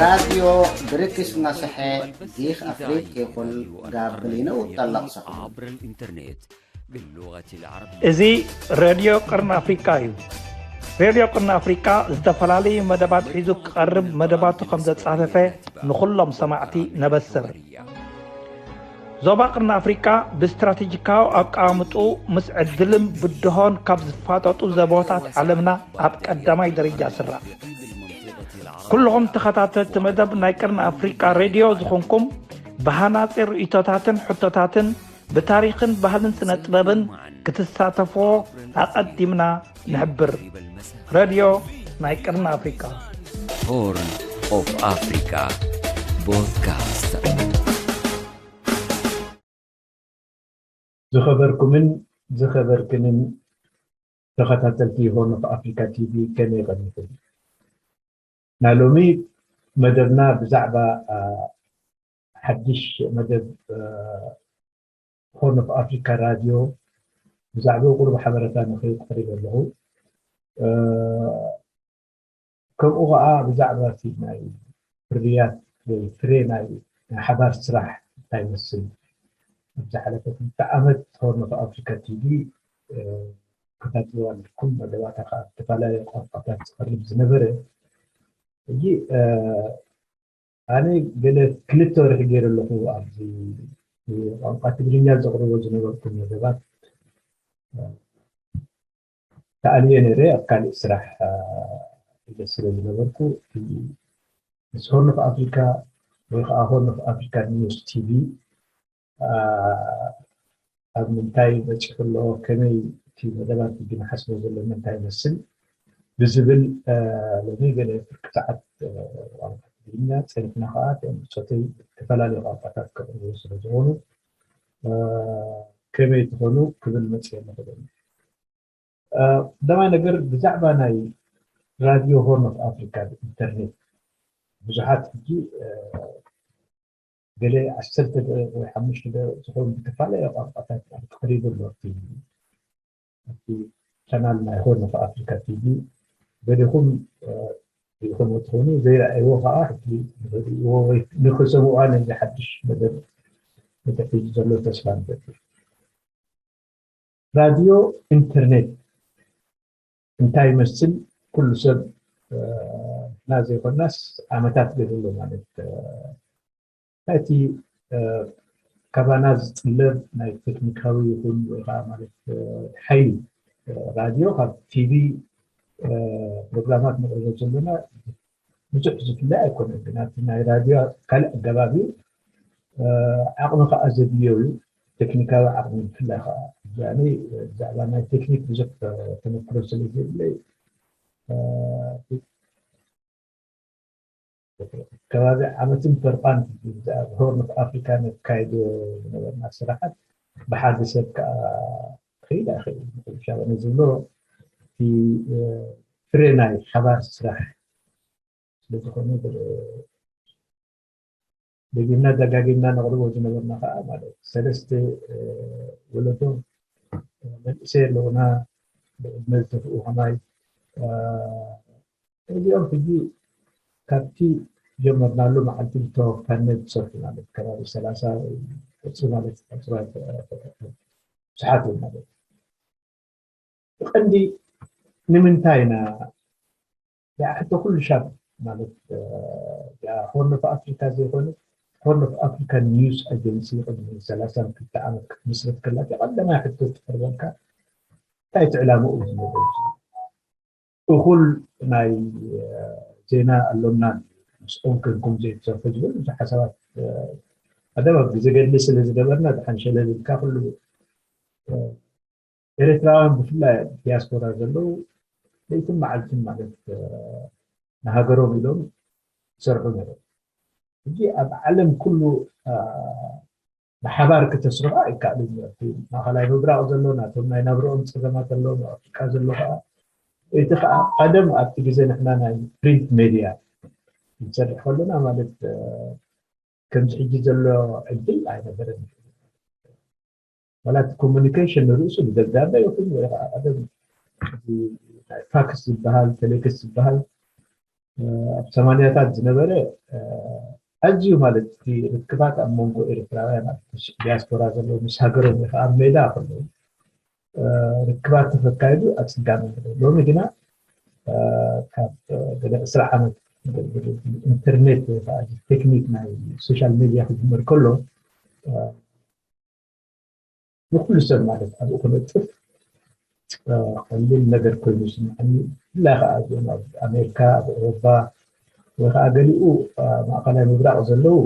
ራድዮ ብርክስ እናሰሐ ጊኽ ኣፍሪክ ይኹን ጋብሊነው ጠለቕ ሰኹም። عبر الإنترنت باللغة العربية እዚ ሬድዮ ቅርን ኣፍሪቃ እዩ። ሬድዮ ቅርን ኣፍሪቃ ዝተፈላለዩ መደባት ሒዙ ክቐርብ መደባቱ ከም ዘጻፈፈ ንኹሎም ሰማዕቲ ነበስር። ዞባ ቅርን ኣፍሪቃ ብስትራቴጂካዊ ኣቀማምጥኡ ምስ ዕድልን ብድሆን ካብ ዝፋጠጡ ዘቦታት ዓለምና ኣብ ቀዳማይ ደረጃ ስራዕ። ኩልኹም ተኸታተልቲ መደብ ናይ ቅርን ኣፍሪቃ ሬድዮ ዝኾንኩም ብሃናጺ ርእይቶታትን ሕቶታትን ብታሪኽን ባህልን ስነ ጥበብን ክትሳተፍዎ ኣቐዲምና ንሕብር። ሬድዮ ናይ ቅርን ኣፍሪቃ። Horn of Africa podcast. ዝኸበርኩምን ዝኸበርክንን ተኸታተልቲ ሆርን ኦፍ ኣፍሪካ ቲቪ ከመይ ቀኒኹም? ናይ ሎሚ መደብና ብዛዕባ ሓድሽ መደብ ሆርን ኦፍ ኣፍሪካ ራድዮ ብዛዕባ ቁሩብ ሓበረታ ንኽህብ ቀሪበ ኣለኹ። ከምኡ ከዓ ብዛዕባ እቲ ናይ ፍርያት ወይ ፍሬ ናይ ናይ ሓባር ስራሕ እንታይ ይመስል? ኣብ ዝሓለፈ ክልተ ዓመት ሆርን ኦፍ ኣፍሪካ ቲቪ ከታትልዋ ኣለኩም። መደባታ ከዓ ብዝተፈላለየ ቋንቋታት ዝቐርብ ዝነበረ ሕጂ ኣነ ገለ ክልተ ወርሒ ገይረ ኣለኹ ኣብዚ ቋንቋ ትግርኛ ዘቕርቦ ዝነበርኩ መደባት ተኣልየ ነይረ ኣብ ካልእ ስራሕ ኢለ ስለ ዝነበርኩ ምስ ሆርን ኦፍ ኣፍሪካ ወይ ከዓ ሆርን ኦፍ ኣፍሪካ ኒውስ ቲቪ ኣብ ምንታይ በፂሑ ኣሎ ከመይ እቲ መደባት ዝሓስቦ ዘሎ እንታይ ይመስል ብዝብል ሎሚ ገለ ፍርቂ ሰዓት ቋንቋ ትግርኛ ፀኒሕና ከዓ ብፆተይ ዝተፈላለዩ ቋንቋታት ከቕርቡ ስለ ዝኾኑ ከመይ ትኾኑ ክብል መፅየ ንኽእል ቀዳማይ ነገር ብዛዕባ ናይ ራድዮ ሆርን ኦፍ ኣፍሪካ ብኢንተርኔት ብዙሓት ሕጂ ገለ ዓሰርተ ወይ ሓሙሽተ ዝኾኑ ዝተፈላለየ ቋንቋታት ክቐሪቡ ኣሎ ኣብቲ ቻናል ናይ ሆርን ኦፍ ኣፍሪካ ቲቪ ገሊኹም ሪኢኹም ትኾኑ ዘይረኣይዎ ከዓ ሕጂ ንኽሪእዎ ወይ ንኽሰምዑዋ ነዚ ሓድሽ መደብ ንትሕቲ ዘሎ ተስፋ ንገብር ራድዮ ኢንተርኔት እንታይ ይመስል ኩሉ ሰብ ና ዘይኮናስ ዓመታት ገይሩ ኣሎ ማለት ናይቲ ካባና ዝጥለብ ናይ ቴክኒካዊ ይኹን ወይ ከዓ ማለት ሓይሊ ራድዮ ካብ ቲቪ ፕሮግራማት ንቕርቦ ዘለና ብዙሕ ዝፍለ ኣይኮነን ግን ኣብቲ ናይ ራድዮ ካልእ ኣገባብ እዩ ዓቕሚ ከዓ ዘድልዮ እዩ ቴክኒካዊ ዓቕሚ ብፍላይ ከዓ ዛኒ ብዛዕባ ናይ ቴክኒክ ብዙሕ ተመክሮ ስለ ዘብለይ ከባቢ ዓመትን ፈርቓን ኣብ ሆርን ኦፍ ኣፍሪካ ነካይዶ ዝነበርና ስራሓት ብሓደ ሰብ ከዓ ክኢላ ይኽእል ሻበነ ዝብሎ እቲ ፍሬ ናይ ሓባር ስራሕ ስለዝኾነ ደጊምና ደጋጊምና ነቕርቦ ዝነበርና ከዓ ማለት ሰለስተ ወለዶ መንእሰይ ኣለውና ብዕድመ ዝተፍኡ ከማይ እዚኦም ሕጂ ካብቲ ጀመርናሉ መዓልቲ ዝተወፋነት ዝሰርሑ ማለት ከባቢ ሰላሳ ቅርፂ ማለት ብዙሓት እዮም ማለት ብቐንዲ ንምንታይ ኢና ሕቶ ኩሉ ሻብ ማለት ሆርን ኦፍ ኣፍሪካ ዘይኮነ ሆርን ኦፍ ኣፍሪካ ኒውስ ኣጀንሲ ቅድሚ ሰላሳን ክልተ ዓመት ክትምስረት ከላ ቀዳማይ ሕቶ ትቀርበልካ እንታይ ትዕላምኡ ዝነበረ እኹል ናይ ዜና ኣሎና ምስኦም ከንኩም ዘይትሰርሑ ዝብል ብዙሕ ሓሳባት ቀደም ኣብ ግዜ ገድሊ ስለ ዝገበርና ዝሓንሸለ ዝብልካ ኩሉ ኤርትራውያን ብፍላይ ዲያስፖራ ዘለዉ ለይትን መዓልትን ማለት ንሃገሮም ኢሎም ይሰርሑ ነይሮም ሕጂ ኣብ ዓለም ኩሉ ብሓባር ክተስርሖ ኣይከኣልን እዩ። ኣብቲ ማእኸላይ ምብራቕ ዘሎ ናቶም ናይ ናብርኦም ፀገማት ኣለዎም፣ ኣብ ኣፍሪቃ ዘሎ ከዓ እቲ ከዓ ቀደም ኣብቲ ግዜ ንሕና ናይ ፕሪንት ሜድያ ክንሰርሕ ከለና ማለት ከምዚ ሕጂ ዘሎ ዕድል ኣይነበረን። ዋላ እቲ ኮሙኒኬሽን ንርእሱ ብደብዳበ ይኹን ወይ ከዓ ቀደም ፋክስ ዝበሃል ቴሌክስ ዝበሃል ኣብ ሰማንያታት ዝነበረ ኣዝዩ ማለት እቲ ርክባት ኣብ መንጎ ኤርትራውያን ኣብ ዲያስፖራ ዘለዉ ምስ ሃገሮም ወይ ከዓ ኣብ ሜዳ ከለዉ ርክባት ተፈካይዱ ኣፀጋሚ ነይሩ። ሎሚ ግና ካብ ገለ ዕስራ ዓመት ኢንተርኔት ወይ ከዓ ቴክኒክ ናይ ሶሻል ሚድያ ክጅምር ከሎ ንኩሉ ሰብ ማለት ኣብኡ ክነጥፍ ቀሊል ነገር ኮይኑ ይስምዓኒ። ብፍላይ ከዓ እዚኦም ኣብ ኣሜሪካ፣ ኣብ ኤውሮፓ ወይ ከዓ ገሊኡ ማእኸላይ ምብራቕ ዘለዉ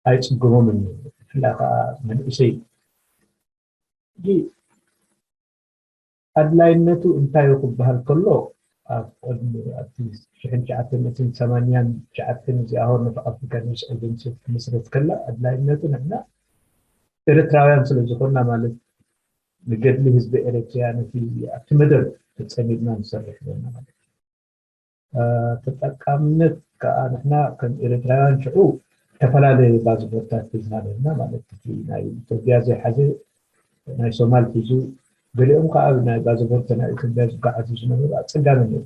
ኣይፅግሞምን እዩ። ብፍላይ ከዓ መንእሰይ ሕጂ ኣድላይነቱ እንታይ እዩ ክበሃል ከሎ ኣብ ቅድሚ ኣብቲ ሽሕን ትሽዓተ ሚእትን ሰማንያን ትሽዓተን እዚኣ ሆርን ኦፍ ኣፍሪካ ኒውስ ኤጀንሲ ክትምስረት ከላ ኣድላይነቱ ንሕና ኤርትራውያን ስለ ዝኾንና ማለት ንገድሊ ህዝቢ ኤርትርያ ነቲ ኣብቲ መደብ ተፀሚድና ንሰርሕ ዘለና ማለት እዩ። ተጠቃምነት ከዓ ንሕና ከም ኤርትራውያን ሽዑ ዝተፈላለየ ባዝቦርታት ሒዝና ነርና ማለት እቲ ናይ ኢትዮጵያ ዘይሓዘ ናይ ሶማል ሒዙ ገሊኦም ከዓ ናይ ባዝቦርት ናይ ኢትዮጵያ ዝጓዓዙ ዝነበሩ ኣፀጋሚ ነይሩ።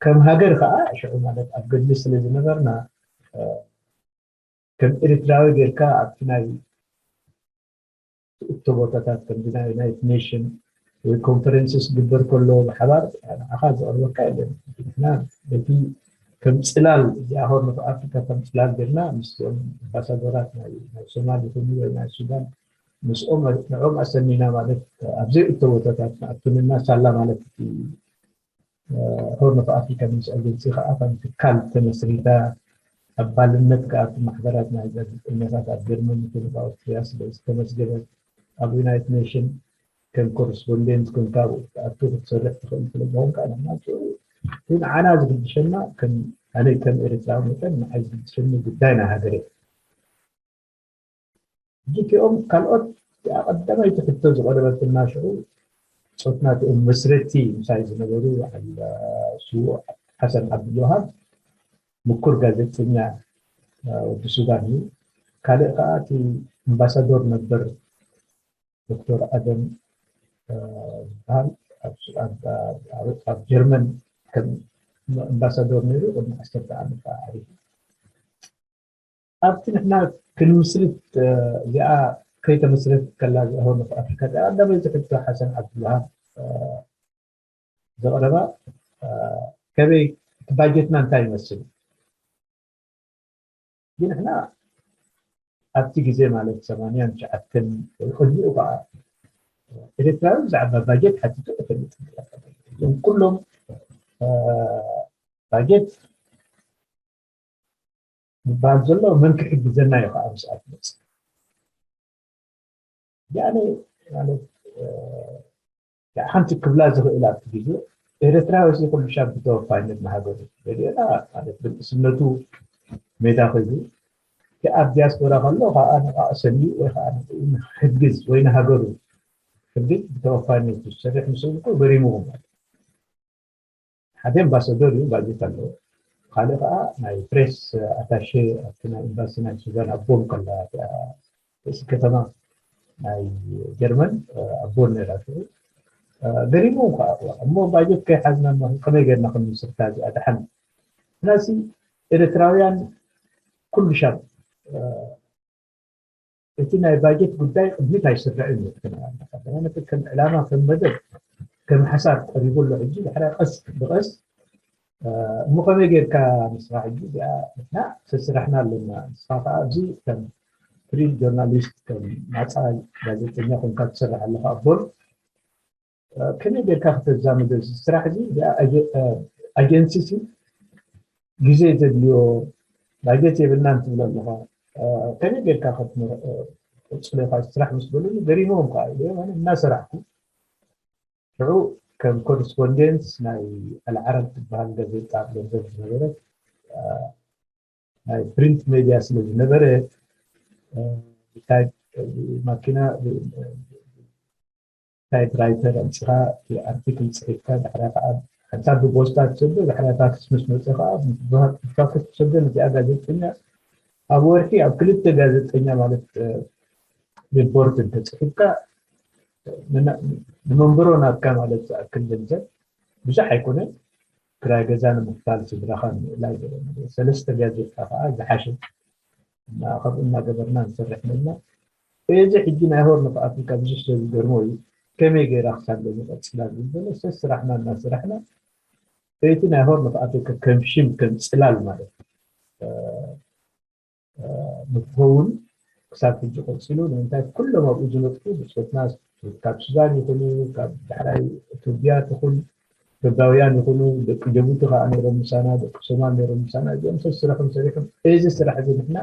ከም ሃገር ከዓ ሽዑ ማለት ኣብ ገድሊ ስለ ዝነበርና ከም ኤርትራዊ ጌርካ ኣብቲ ናይ ትእቶ ቦታታት ከምዚ ናይ ዩናይትድ ኔሽን ወይ ኮንፈረንስስ ክግበር ከሎ ብሓባር ንዓኻ ዘቕርበካ የለን። ንሕና በቲ ከም ፅላል እዚኣ ሆርን ኦፍ ኣፍሪካ ከም ፅላል ጌርና ምስኦም ኣምባሳደራት ናይ ሶማል ይኹኑ ወይ ናይ ሱዳን ምስኦም ንዕኦም ኣሰኒና ማለት ኣብ ዘይእቶ ቦታታት ንኣቱንና ሳላ ማለት እቲ ሆርን ኦፍ ኣፍሪካ ኒውስ ኣጀንሲ ከዓ ከም ትካል ተመስሪታ ኣባልነት ከዓ ኣብቲ ማሕበራት ናይ ጋዜጠኛታት ኣብ ጀርመን ይኹን ኣብ ኣውስትሪያ ስለ ዝተመዝገበት ኣብ ዩናይትድ ኔሽን ከም ኮረስፖንደንት ኮንካ ኣብኡ ክትኣቱ ክትሰርሕ ትኽእል ስለ ዝኾንካ ንሕና ሽዑ እቲ ንዓና ዝግድሸና ከም ኣነ ከም ኤርትራዊ መጠን ንዓይ ዝግድሸኒ ጉዳይ ናይ ሃገረ እቲኦም ካልኦት እቲኣ ቀዳመይቲ ሕቶ ዝቐረበትና ሽዑ ፆትና እቲኦም መስረቲ ምሳይ ዝነበሩ በዓል ስዉእ ሓሰን ዓብዱልወሃብ ምኩር ጋዜጠኛ ወዲ ሱዳን እዩ። ካልእ ከዓ እቲ ኣምባሳዶር ነበር ዶክተር ኣደም ዝበሃል ኣብ ጀርመን ከም ኣምባሳዶር ነይሩ ቅድሚ ዓሰርተ ዓመት ከዓ ዓሪፉ። ኣብቲ ንሕና ክንምስርት እዚኣ ከይተመስረት ከላ እዚኣ ሆርን ኦፍ ኣፍሪካ እዚኣ ቀዳመይቲ ሕቶ ሓሰን ዓብዱልሃብ ዘቕረባ ከመይ እቲ ባጀትና እንታይ ይመስል ግን ንሕና ኣብቲ ግዜ ማለት ሰማንያን ትሽዓተን ወይ ቅድሚኡ ከዓ ኤርትራዊ ብዛዕባ ባጀት ሓቲቱ ኣይፈልጥን እዞም ኩሎም ባጀት ዝበሃል ዘሎ መን ክሕግዘና እዩ ከዓ ምስኣ ትመፅእ ያኔ ማለት ሓንቲ ክብላ ዝኽእል ኣብቲ ግዜ ኤርትራዊ እዚ ኩሉ ሻብ ብተወፋይነት ንሃገሩ ገሊኦና ማለት ብንእስነቱ ሜዳ ኮይኑ ኣብ ዲያስፖራ ከሎ ከዓ ንቃዕ ሰሚኡ ወይ ከዓ ንሕግዝ ወይ ንሃገሩ ሕግዝ ብተወፋይነት ዝሰርሕ ምስኡ እኮ ገሪምዎም ማለት ሓደ ኣምባሳደር እዩ ባጀት ኣለዎ ካልእ ከዓ ናይ ፕሬስ ኣታሼ ኣብቲ ናይ ኤምባሲ ናይ ሱዳን ኣቦም ከላ ርእሲ ከተማ ናይ ጀርመን ኣቦን ነይራ ገሪምዎም ከዓ እሞ ባጀት ከይሓዝና ከመይ ገርና ክንምስርታ እዚኣ ድሓን ናሲ ኤርትራውያን ኩሉ ሻብ እቲ ናይ ባጀት ጉዳይ ቅድሚት ኣይስርዕን እዩ ክትንኣለካ ከም ዕላማ ከም መደብ ከም ሓሳብ ቀሪቡ ኣሎ ሕጂ ድሕሪ ቀስ ብቀስ እሞ ከመይ ጌርካ ንስኻ ሕጂ እዚኣ ንሕና ሰስራሕና ኣለና ንስኻ ከዓ ኣብዚ ከም ፍሪ ጆርናሊስት ከም ናፃ ጋዜጠኛ ኮንካ ትሰርሕ ኣለካ ኣቦል ከመይ ጌርካ ከተዛምዶ እዚ ስራሕ እዚ ኣጀንሲ ሲ ግዜ ዘድልዮ ባጀት የብልናን ትብሎ ኣለኻ ከመይ ጌርካ ክትቅፅሎ ኢኻ ስራሕ ምስ በሉኒ ገሪሞም ከዓ ኢለ እናሰራሕኩ ሽዑ ከም ኮረስፖንደንት ናይ ኣልዓረብ ትበሃል ጋዜጣ ኣብ ለንደን ዝነበረት ናይ ፕሪንት ሜድያ ስለ ዝነበረ ማኪና ታይፕ ራይተር ኣምፂኻ ኣርቲክል ፅሒፍካ ዳሕራ ከዓ ሓንሳብ ብፖስታ ትሰዶ ዳሕራ ፋክስ ምስ መፀ ከዓ ፋክስ ትሰዶ ነዚኣ ጋዜጠኛ ኣብ ወርሒ ኣብ ክልተ ጋዜጠኛ ማለት ሪፖርት እንተፅሒፍካ ንመንበሮ ናትካ ማለት ዝኣክል ገንዘብ ብዙሕ ኣይኮነን። ክራይ ገዛ ንምኽፋል፣ ስድራኻ ንምእላይ ገለ ነገር። ሰለስተ ጋዜጣ ከዓ ዝሓሸ እና ከምኡ እናገበርና ንሰርሕ ነና። እዚ ሕጂ ናይ ሆርን ኦፍ ኣፍሪካ ብዙሕ ሰብ ዝገርሞ እዩ። ከመይ ገይራ ክሳብ ሎሚ ቀፂላ ዝብል ዘሎ፣ ሰስራሕና እናሰራሕና እቲ ናይ ሆርን ኦፍ ኣፍሪካ ከም ሽም ከም ፅላል ማለት እዩ ንክኸውን ክሳብ ሕጂ ቀፂሉ። ንምንታይ ኩሎም ኣብኡ ዝነጥፉ ብፆትና ካብ ሱዳን ይኹኑ፣ ካብ ዳሕራይ ኢትዮጵያ ትኹን፣ ኢትዮጵያውያን ይኹኑ፣ ደቂ ጀቡቲ ከዓ ነይሮም ምሳና፣ ደቂ ሶማል ነይሮም ምሳና። እዚኦም ሰስረሖም ሰሪሖም። እዚ ስራሕ እዚ ንሕና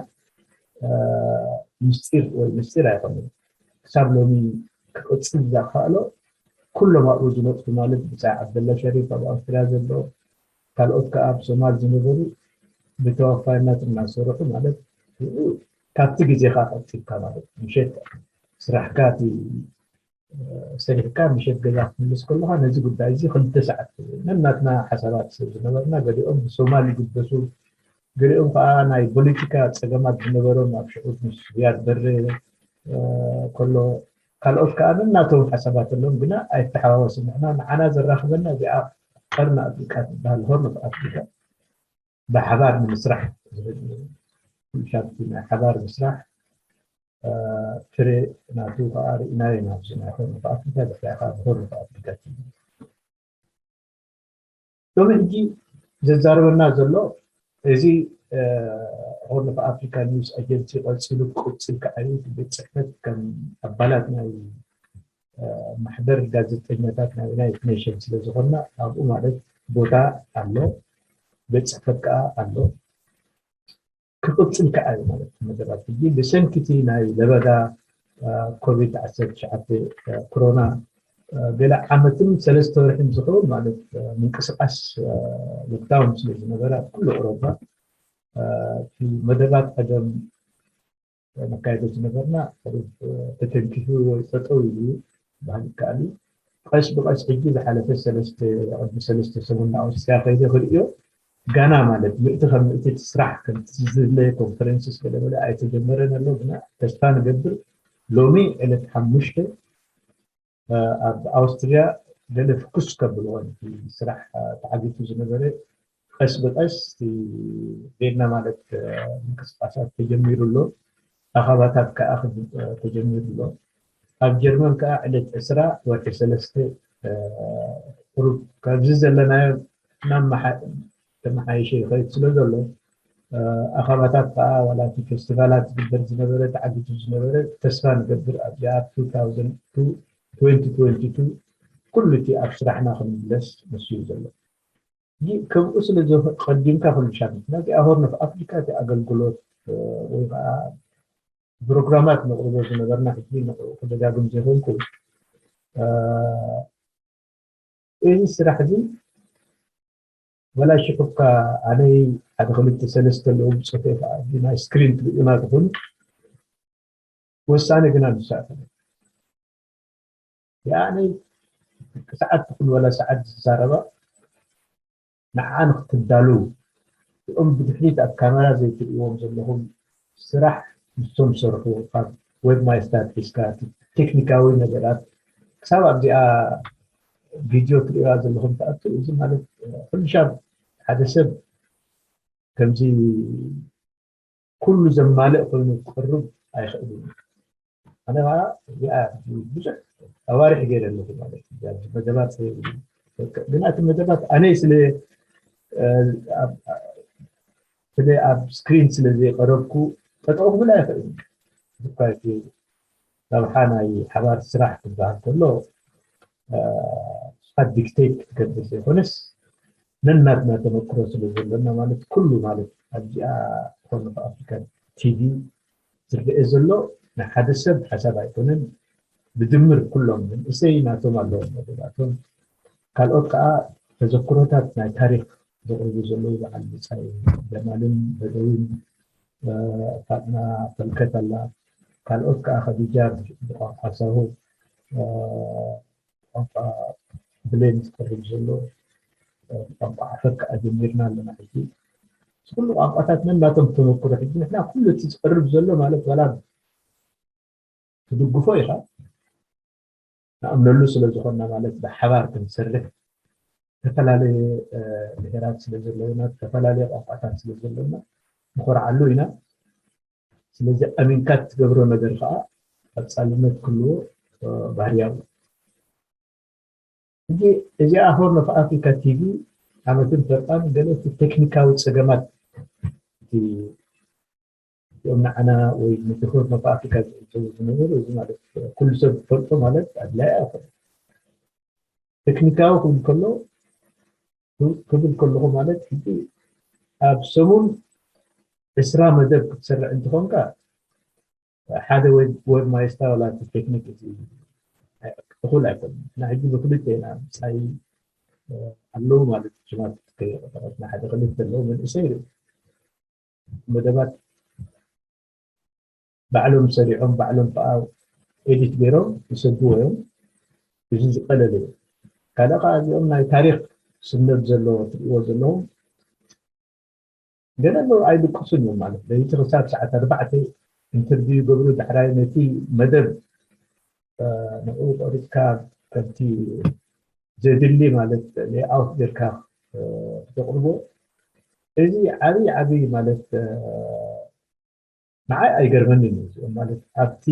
ምስጢር ወይ ምስጢር ኣይኮነን። ክሳብ ሎሚ ክቕፅል ዘኽኣሎ ኩሎም ኣብኡ ዝነጥፉ ማለት ብፃይ ዓብደላ ሸሪፍ ኣብ ኣውስትርያ ዘሎ፣ ካልኦት ከዓ ኣብ ሶማል ዝነበሩ ብተወፋይነት እናሰርሑ ማለት ካብቲ ግዜኻ ቀፂልካ ማለት ምሸት ስራሕካ እቲ ሰሪሕካ ምሸት ገዛ ክትምልስ ከለኻ ነዚ ጉዳይ እዚ ክልተ ሰዓት ነናትና ሓሳባት ሰብ ዝነበርና፣ ገሊኦም ብሶማል ይግደሱ፣ ገሊኦም ከዓ ናይ ፖለቲካ ፀገማት ዝነበሮም ኣብ ሽዑ ምስ ዝያድ በሬ ከሎ፣ ካልኦት ከዓ ነናቶም ሓሳባት ኣለዎም፣ ግና ኣይተሓዋወስን። ንሕና ንዓና ዘራኽበና እዚኣ ቀርኒ ኣፍሪቃ ትበሃል፣ ሆርን ኦፍ ኣፍሪካ ብሓባር ንምስራሕ ዝብል ኩሉ ሻብቲ ናይ ሓባር ምስራሕ ፍሬ ናቱ ከዓ ርኢናዮ ኢና። ኣብዚ ናይ ሆርን ኦፍ ኣፍሪካ ብፍላይ ከዓ ብሆርን ኦፍ ኣፍሪካ ቲቪ ሎሚ ሕጂ ዘዛርበና ዘሎ እዚ ሆርን ኦፍ ኣፍሪካ ኒውስ ኣጀንሲ ቀፂሉ ክቅፅል ከዓ እዩ። እቲ ቤት ፅሕፈት ከም ኣባላት ናይ ማሕበር ጋዜጠኛታት ናይ ዩናይትድ ኔሽን ስለ ዝኾንና ኣብኡ ማለት ቦታ ኣሎ፣ ቤት ፅሕፈት ከዓ ኣሎ። ክቕፅል ከዓ እዩ ማለት መደባት ሕጂ ብሰንኪ እቲ ናይ ለበዳ ኮቪድ ዓሰርተ ትሽዓተ ኮሮና ገለ ዓመትን ሰለስተ ወርሕን ዝኸውን ማለት ምንቅስቃስ ሎክዳውን ስለ ዝነበረ ኣብ ኩሉ ኤውሮፓ እቲ መደባት ቀደም መካየዶ ዝነበርና ተተንኪፉ ወይ ጠጠው ኢሉ ባህል ይከኣል እዩ። ቀስ ብቐስ ሕጂ ዝሓለፈ ሰለስተ ቅድሚ ሰለስተ ሰሙን ንኣውስትርያ ከይደ ክርእዮ ጋና ማለት ምእቲ ከም ምእቲ እቲ ስራሕ ከምቲ ዝድለ ኮንፈረንስስ ገለመለ ኣይተጀመረን ኣሎ። ግና ተስፋ ንገብር ሎሚ ዕለት ሓሙሽተ ኣብ ኣውስትርያ ገለ ፍኩስ ከብልዎ ስራሕ ተዓጊቱ ዝነበረ ቀስ ብቀስ ቤድና ማለት ምንቅስቃሳት ተጀሚሩ ኣሎ። ኣኸባታት ከዓ ተጀሚሩ ኣሎ። ኣብ ጀርመን ከዓ ዕለት ዕስራ ወርሒ ሰለስተ ቁሩብ ካብዚ ዘለናዮ ናብ ተመሓየሸ ይኸይድ ስለ ዘሎ ኣኸባታት ከዓ ዋላ እቲ ፌስቲቫላት ዝግበር ዝነበረ ተዓጊቱ ዝነበረ ተስፋ ንገብር ኣብዚኣ two thousand twenty twenty-two ኩሉ እቲ ኣብ ስራሕና ክንምለስ መሲሉ ዘሎ። ከምኡ ስለ ቀዲምካ ክንሻገር ነዚኣ ሆርን ኦፍ ኣፍሪካ እቲ ኣገልግሎት ወይ ከዓ ፕሮግራማት ነቕርቦ ዝነበርና ሕጂ ክደጋግም ዘይኮንኩ እዚ ስራሕ እዚ ወላ ሽሕካ ኣነይ ሓደ ክልተ ሰለስተ ኣለዉ ብፅሑፈይ ከዓ ናይ ስክሪን ትርእዩና ትኹን ወሳኒ ግና ንሳተነ ያኒ ሰዓት ትኹን ወላ ሰዓት ዝዛረባ ንዓ ንክትዳሉ እኦም ብድሕሪት ኣብ ካሜራ ዘይትርእዎም ዘለኹም ስራሕ ምስቶም ዝሰርሑ ካብ ዌብ ማስተር ሒዝካ ቴክኒካዊ ነገራት ክሳብ ኣብዚኣ ቪድዮ ትርእዋ ዘለኹም ትኣቱ እዚ ማለት ኩሉ ሻብ ሓደ ሰብ ከምዚ ኩሉ ዘማልእ ኮይኑ ክቅርብ ኣይኽእልን። ኣነ ከዓ እዚኣ ብዙሕ ኣዋርሕ ገይረ ኣለኹ ማለት እዩ። ኣብዚ መደባት ግና እቲ መደባት ኣነይ ስለ ስለ ኣብ ስክሪን ስለ ዘይቀረብኩ ጠጠው ክብል ኣይኽእልን። እኳ እቲ ረብሓ ናይ ሓባር ስራሕ ክበሃል ከሎ ዲክቴት ክትገብር ዘይኮነስ ነናትና ተመክሮ ስለ ዘለና ማለት ኩሉ ማለት ኣብዚኣ ዝኾነ ኣፍሪካ ቲቪ ዝረአ ዘሎ ናይ ሓደ ሰብ ሓሳብ ኣይኮነን። ብድምር ኩሎም መንእሰይ ናቶም ኣለዎም መደባቶም ካልኦት ከዓ ተዘክሮታት ናይ ታሪክ ዘቕርቡ ዘለዉ በዓል ብፃይ ጀማልን በደዊን ፋጥና ፈልከት ኣላ ካልኦት ከዓ ከዲጃ ብቋንቋ ሳሆ ቋንቋ ብሌን ዝቀርብ ዘሎ ቋንቋ ዓፈር ከዓ ጀሚርና ኣለና ሕጂ ኩሉ ቋንቋታት ነናቶም ተመክሮ ሕጂ ንሕና ኩሉ እቲ ዝቀርብ ዘሎ ማለት ዋላ ትድግፎ ኢኻ ንኣምነሉ ስለ ዝኾንና ማለት ብሓባር ክንሰርሕ ዝተፈላለየ ብሄራት ስለ ዘለውና፣ ዝተፈላለየ ቋንቋታት ስለ ዘለውና ንኾርዓሉ ኢና። ስለዚ ኣሚንካ ትገብሮ ነገር ከዓ ቀፃልነት ክህልዎ ባህርያዊ። ሕጂ እዚኣ ሆርን ኦፍ ኣፍሪካ ቲቪ ዓመትን ፈርቃን ገለ እቲ ቴክኒካዊ ፀገማት እቲ እዚኦም ንዓና ወይ ነቲ ሆርን ኦፍ ኣፍሪካ ዝዕዘቡ ዝነበሩ፣ እዚ ማለት ኩሉ ሰብ ዝፈልጦ ማለት ኣድላይ ኣይኮነ። ቴክኒካዊ ክብል ከሎ ክብል ከለኹ ማለት ሕጂ ኣብ ሰሙን ዕስራ መደብ ክትሰርዕ እንትኾንካ ሓደ ዌብ ማይስታ ዋላ እቲ ቴክኒክ እዚ እኹል ኣይኮነ። ንሕና ሕጂ ብክልተ ኢና ምፃይ ኣለዉ ማለት ሽማት ከይቆጠረትና ሓደ ክልተ ኣለዉ መንእሰይ መደባት ባዕሎም ሰሪዖም ባዕሎም ከዓ ኤዲት ገይሮም ይሰድዎ እዮም። እዚ ዝቀለለ እዩ። ካልእ ከዓ እዚኦም ናይ ታሪክ ስነድ ዘለዎ ትሪእዎ ዘለኹም ገለ ኣለዉ ኣይድቅሱን እዮም ማለት ለይቲ ክሳብ ሰዓት ኣርባዕተ ኢንተርቪው ይገብሩ። ዳሕራይ ነቲ መደብ ንኡ ቆሪፅካ ከምቲ ዘድሊ ማለት ሌይኣውት ጌርካ ክተቅርቦ እዚ ዓብይ ዓብይ ማለት ንዓይ ኣይገርመንን እዩ ማለት ኣብቲ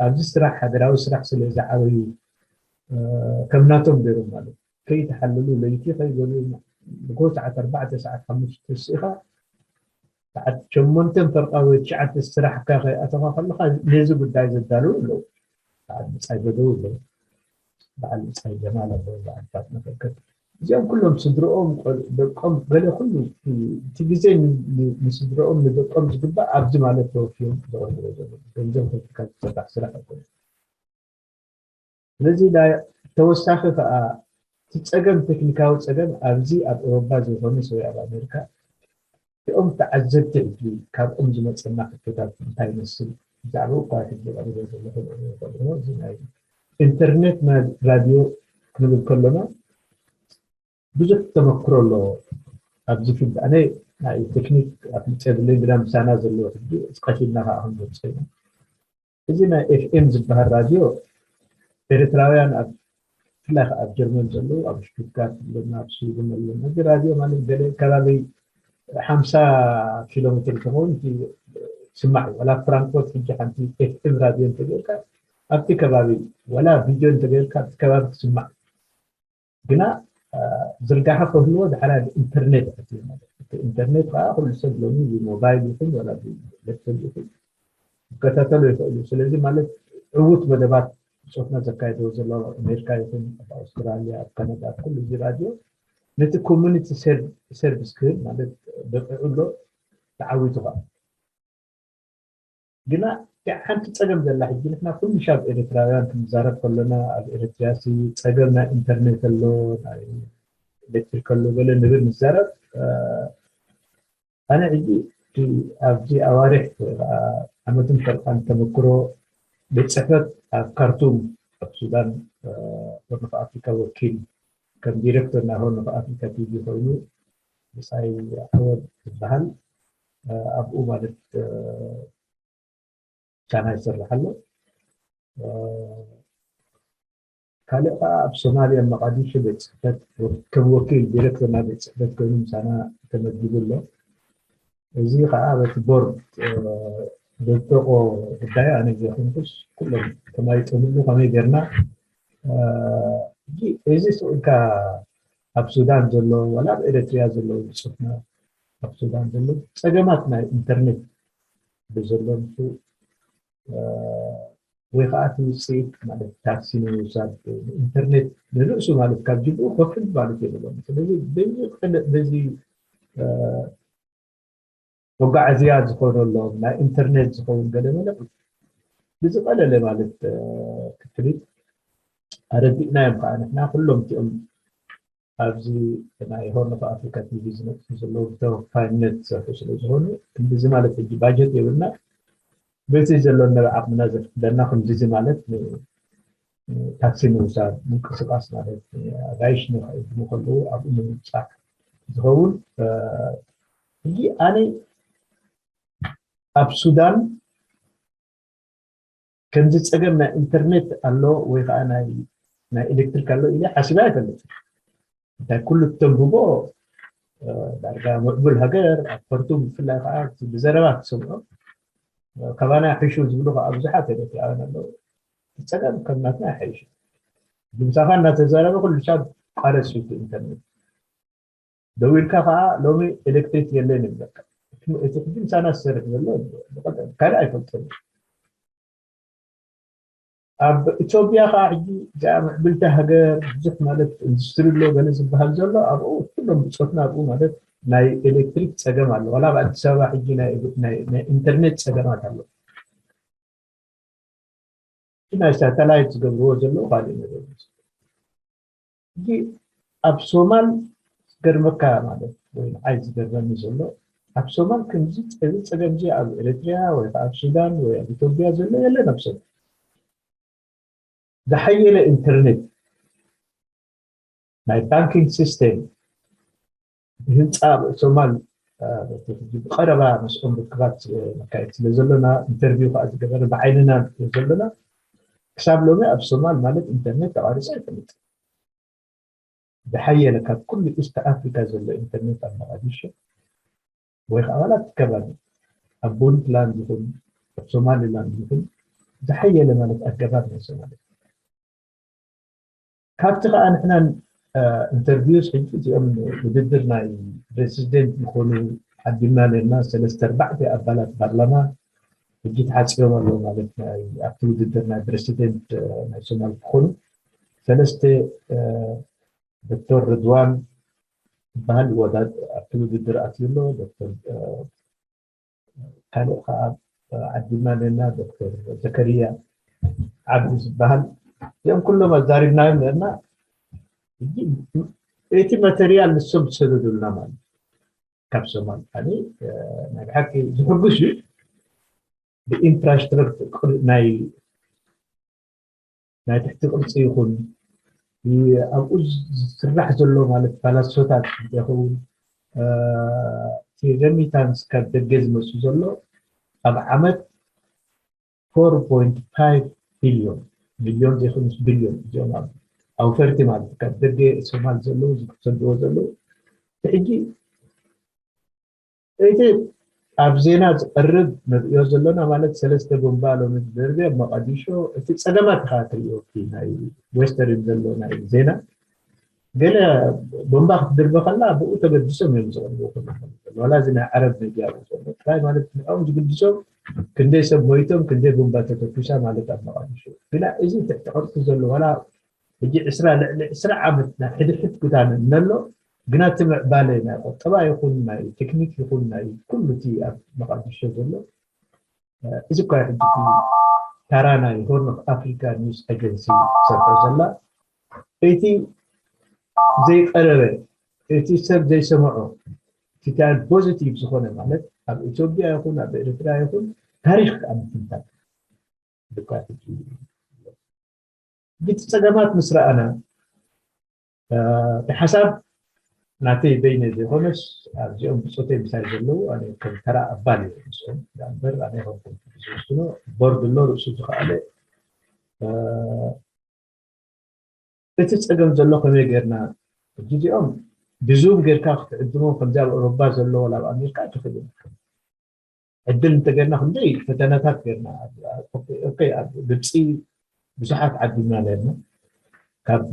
ኣብዚ ስራሕ ሃገራዊ ስራሕ ስለ ዝዓበዩ ከም ናቶም ገይሮም ማለት ከይተሓለሉ ለይቲ ከይበሉ ንጎ ሰዓት ኣርባዕተ ሰዓት ሓሙሽተ ስኢኻ ሰዓት ሸሞንተን ፈርቃ ወይ ትሽዓተ ስራሕካ ከይኣተኻ ከለኻ ነዚ ጉዳይ ዘዳለዉ ኣለዉ። በዓል ብፃይ በደው ኣለዉ። በዓል ብፃይ ጀማል ኣለዉ። በዓል ፋጥና ፈቀድ እዚኦም ኩሎም ስድርኦም ደቆም ገለ ኩሉ እቲ ግዜ ንስድርኦም ንደቆም ዝግባእ ኣብዚ ማለት ተወፊዮም ዘቕርብዎ ዘለዉ ገንዘብ ከፊልካ ዝስራሕ ስራሕ ኣይኮነ። ስለዚ ተወሳኺ ከዓ እቲ ፀገም ቴክኒካዊ ፀገም ኣብዚ ኣብ ኤውሮፓ ዘይኮነስ ወይ ኣብ ኣሜሪካ እቲኦም ተዓዘብቲ ሕጂ ካብኦም ዝመፀና ሕቶታት እንታይ ይመስል ብዛዕባኡ እኳ ሕጂ ቀሪበ ዘለኹ እዚ ናይ ኢንተርኔት ራድዮ ክንብል ከሎና ብዙሕ ተመክሮ ኣለዎ ኣብዚ ፊልድ ኣነ ናይ ቴክኒክ ኣፍልጦ የብለይን ግና ምሳና ዘለዎ ሕጂ ቀሲልና ከዓ ክንገልፆ ኢና እዚ ናይ ኤፍኤም ዝበሃል ራድዮ ኤርትራውያን ኣብ ብፍላይ ከዓ ኣብ ጀርመን ዘለዉ ኣብ ሽቱትጋርት ኣለና ኣብ ስዊድን ኣለና እዚ ራድዮ ማለት ገለ ከባቢ ሓምሳ ኪሎ ሜትር ተኸውን ስማዕ እዩ ዋላ ፍራንክፎርት ሕጂ ሓንቲ ኤፍኤም ራድዮ እንተገርካ ኣብቲ ከባቢ ዋላ ቪድዮ እንተገርካ ኣብቲ ከባቢ ትስማዕ ግና ዝርጋሐ ክህልዎ ዝሓላ ኢንተርኔት ኣትዩ ማለት ኢንተርኔት ከዓ ኩሉ ሰብ ሎሚ ሞባይል ይኹን ወላ ላፕቶፕ ይኹን ክከታተሉ ይኽእሉ ስለዚ ማለት ዕዉት መደባት ብፆትና ዘካየድዎ ዘሎ ኣብ ኣሜሪካ ይኹን ኣብ ኣውስትራልያ ኣብ ካናዳ ኣብ ኩሉ እዚ ራድዮ ነቲ ኮሚኒቲ ሰርቪስ ክህብ ማለት በቂዑ ኣሎ ተዓዊቱ ከዓ ግና ሓንቲ ፀገም ዘላ ሕጂ ንሕና ኩሉ ሻብ ኤርትራውያን ክንዛረብ ከሎና ኣብ ኤርትራ ሲ ፀገም ናይ ኢንተርኔት ኣሎ ናይ ኤሌክትሪክ ኣሎ ገለ ንብል ንዛረብ ኣነ ሕጂ ኣብዚ ኣዋርሕ ዓመትን ፈርቃን ተመክሮ ቤት ፅሕፈት ኣብ ካርቱም ኣብ ሱዳን ሆርን ኦፍ ኣፍሪካ ወኪል ከም ዲሬክተር ናይ ሆርን ኦፍ ኣፍሪካ ቲቪ ኮይኑ ብፃይ ዓወት ዝበሃል ኣብኡ ማለት ቻና ይሰርሕ ኣሎ ካልእ ከዓ ኣብ ሶማልያ መቃዲሾ ቤት ፅሕፈት ከም ወኪል ዲሬክተር ናይ ቤት ፅሕፈት ኮይኑ ምሳና ተመዲቡ ኣሎ እዚ ከዓ በቲ ቦርድ ዘዝጠቆ ጉዳይ ኣነ ዘይኮንኩስ ኩሎም ተማይጦምሉ ከመይ ጌርና እዚ ስኢልካ ኣብ ሱዳን ዘሎ ዋላ ኣብ ኤረትርያ ዘሎ ብፅሑፍና ኣብ ሱዳን ዘሎ ፀገማት ናይ ኢንተርኔት ብዘሎ ንሱ ወይ ከዓ እቲ ውፅኢት ማለት ታክሲ ንምውሳድ ኢንተርኔት ንርእሱ ማለት ካብ ጅብኡ ከፍል ማለት የብሎም ስለዚ በዚ በዚ መጓዓዝያ ዝኾነሎም ናይ ኢንተርኔት ዝኸውን ገለመለ ብዝቐለለ ማለት ክፍሊት ኣረዲእናዮም ከዓ ንሕና ኩሎም እቲኦም ኣብዚ ናይ ሆርን ኦፍ ኣፍሪካ ቲቪ ዝነጥፉ ዘለዉ ብተወፋይነት ዝሰርሑ ስለ ዝኾኑ ክንድዚ ማለት ሕጂ ባጀት የብልና በዚ ዘሎ ነበ ዓቕምና ዘፍቅደና ክንድዚ ማለት ታክሲ ምውሳድ ምንቅስቃስ ማለት ኣጋይሽ ንክዕድሙ ከለዉ ኣብኡ ንምብፃሕ ዝኸውን ሕጂ ኣነ ኣብ ሱዳን ከምዚ ፀገም ናይ ኢንተርኔት ኣሎ ወይ ከዓ ናይ ኤሌክትሪክ ኣሎ ኢለ ሓሲበ ኣይፈልጥ እንታይ ኩሉ እተንብቦ ዳርጋ ምዕቡል ሃገር ኣብ ከርቱም ብፍላይ ከዓ ብዘረባ ትሰምዖ። ካባና ሕሹ ዝብሉ ከዓ ብዙሓት ኤርትራውያን ኣለዉ። ጸገም ከም ናትና ይሓይሽ። ድምፃኻ እናተዛረበ ኩሉ ሳብ ቃለስ ኢንተርኔት ደዊልካ ከዓ ሎሚ ኤሌክትሪክ የለን ይብለካ። እቲ ሕጂ ምሳና ዝሰርሕ ዘሎ ካልእ ኣይፈልጥን። ኣብ ኢትዮጵያ ከዓ ሕጂ እዚኣ ምዕብልቲ ሃገር ብዙሕ ማለት ኢንዱስትሪ ኣሎ ገለ ዝበሃል ዘሎ ኣብኡ ኩሎም ብፆትና ኣብኡ ማለት ናይ ኤሌክትሪክ ፀገም ኣሎ። ዋላ ኣብ ኣዲስ ኣበባ ሕጂ ናይ ኢንተርኔት ፀገማት ኣሎ። ናይ ሳተላይት ዝገብርዎ ዘለዉ ካልእ ነገር። ሕጂ ኣብ ሶማል ዝገርመካ ማለት ወይ ንዓይ ዝገርመኒ ዘሎ ኣብ ሶማል ከምዚ እዚ ፀገም እዚ ኣብ ኤርትርያ ወይ ኣብ ሱዳን ወይ ኣብ ኢትዮጵያ ዘሎ የለን። ኣብ ሶማል ዝሓየለ ኢንተርኔት ናይ ባንኪንግ ሲስተም ብህንፃ ሶማል ብቀረባ ምስኦም ርክባት መካየድ ስለ ዘሎና ኢንተርቪው ከዓ ዝገበረ ብዓይንና ንሪኦ ዘሎና ክሳብ ሎሚ ኣብ ሶማል ማለት ኢንተርኔት ተቋሪፁ ኣይፈልጥን። ዝሓየለ ካብ ኩሉ ኢስት ኣፍሪካ ዘሎ ኢንተርኔት ኣብ መቃዲሾ ወይ ከዓ ዋላ እቲ ከባቢ ኣብ ቡንትላንድ ይኹን ኣብ ሶማሊላንድ ይኹን ዝሓየለ ማለት ኣገባብ ናይ ሶማሊ ካብቲ ከዓ ንሕና ኢንተርቪውስ ሕጂ እዚኦም ውድድር ናይ ፕሬዚደንት ዝኾኑ ዓዲምና ነርና ሰለስተ ኣርባዕተ ኣባላት ፓርላማ ሕጂ ተሓፂቦም ኣለዉ ማለት ናይ ኣብቲ ውድድር ናይ ፕሬዚደንት ናይ ሶማል ክኾኑ ሰለስተ ዶክተር ርድዋን ዝበሃል ወዳድ ኣብቲ ውድድር ኣትዩ ኣሎ። ዶክተር ካልእ ከዓ ዓዲምና ነና ዶክተር ዘከርያ ዓብዲ ዝበሃል እዚኦም ኩሎም ኣዛሪብናዮም ነርና። እቲ ማተርያል ንሶም ዝሰደዱልና ማለት ካብ ሶማል ኣነ ናይ ብሓቂ ዝሕጉስ እዩ። ብኢንፍራስትራክቸር ናይ ናይ ትሕቲ ቅርፂ ይኹን ኣብኡ ዝስራሕ ዘሎ ማለት ፓላሶታት ይኸውን እቲ ረሚታንስ ካብ ደገ ዝመፁ ዘሎ ኣብ ዓመት ፎር ፖይንት ፋይቭ ቢልዮን ሚልዮን ዘይኮኑስ ቢልዮን እዚኦም ኣብ ኣውፈርቲ ማለት ካብ ደገ ሶማል ዘለዉ ዝሰድዎ ዘለዉ ሕጂ እቲ ኣብ ዜና ዝቀርብ ንሪኦ ዘሎና ማለት ሰለስተ ቦምባ ሎሚ ዝደርበ ኣብ መቃዲሾ እቲ ፀገማት ኢካ ትሪኦ እቲ ናይ ዌስተርን ዘሎ ናይ ዜና ገለ ቦምባ ክትድርበ ከላ ብኡ ተገዲሶም እዮም ዝቀርቡ ዋላ እዚ ናይ ዓረብ ሚድያ ዘሎ ጥራይ ማለት ንዕኦም ዝግድሶም ክንደይ ሰብ ሞይቶም ክንደይ ቦምባ ተተኩሳ ማለት ኣብ መቃዲሾ ግና እዚ ትሕቲ ቅርፂ ዘሎ ዋላ ሕጂ ዕስራ ልዕሊ ዕስራ ዓመት ናይ ሕድሕድ ክዳን እነሎ ግና እቲ ምዕባለ ናይ ቁጠባ ይኹን ናይ ቴክኒክ ይኹን ናይ ኩሉ እቲ ኣብ መቃዲሾ ዘሎ እዚ እኳ ሕጂ ታራ ናይ ሆርን ኦፍ ኣፍሪካ ኒውስ ኣጀንሲ ሰርሖ ዘላ እቲ ዘይቀረበ እቲ ሰብ ዘይሰምዖ እቲ ፖዚቲቭ ዝኾነ ማለት ኣብ ኢትዮጵያ ይኹን ኣብ ኤርትራ ይኹን ታሪክ ከዓ ምትንታን ብካትት እቲ ፀገማት ምስ ረኣና እቲ ሓሳብ ናተይ በይነ ዘይኮነስ ኣብዚኦም ብፆተይ ምሳይ ዘለዉ ኣነ ከም ተራ ኣባል እየ ምስኦም እምበር ኣነ ይኮንኩም ዝወስኖ ቦርድ ኣሎ ርእሱ ዝኸኣለ እቲ ፀገም ዘሎ ከመይ ጌርና ሕጂ እዚኦም ብዙም ጌርካ ክትዕድሞ ከምዚ ኣብ ኣውሮባ ዘሎ ወላ ኣብ ኣሜሪካ ኣይትኽእልን ዕድል እንተገርና ክንደይ ፈተናታት ገርና ኣብ ግብፂ ብዙሓት ዓዲምና ነርና ካብ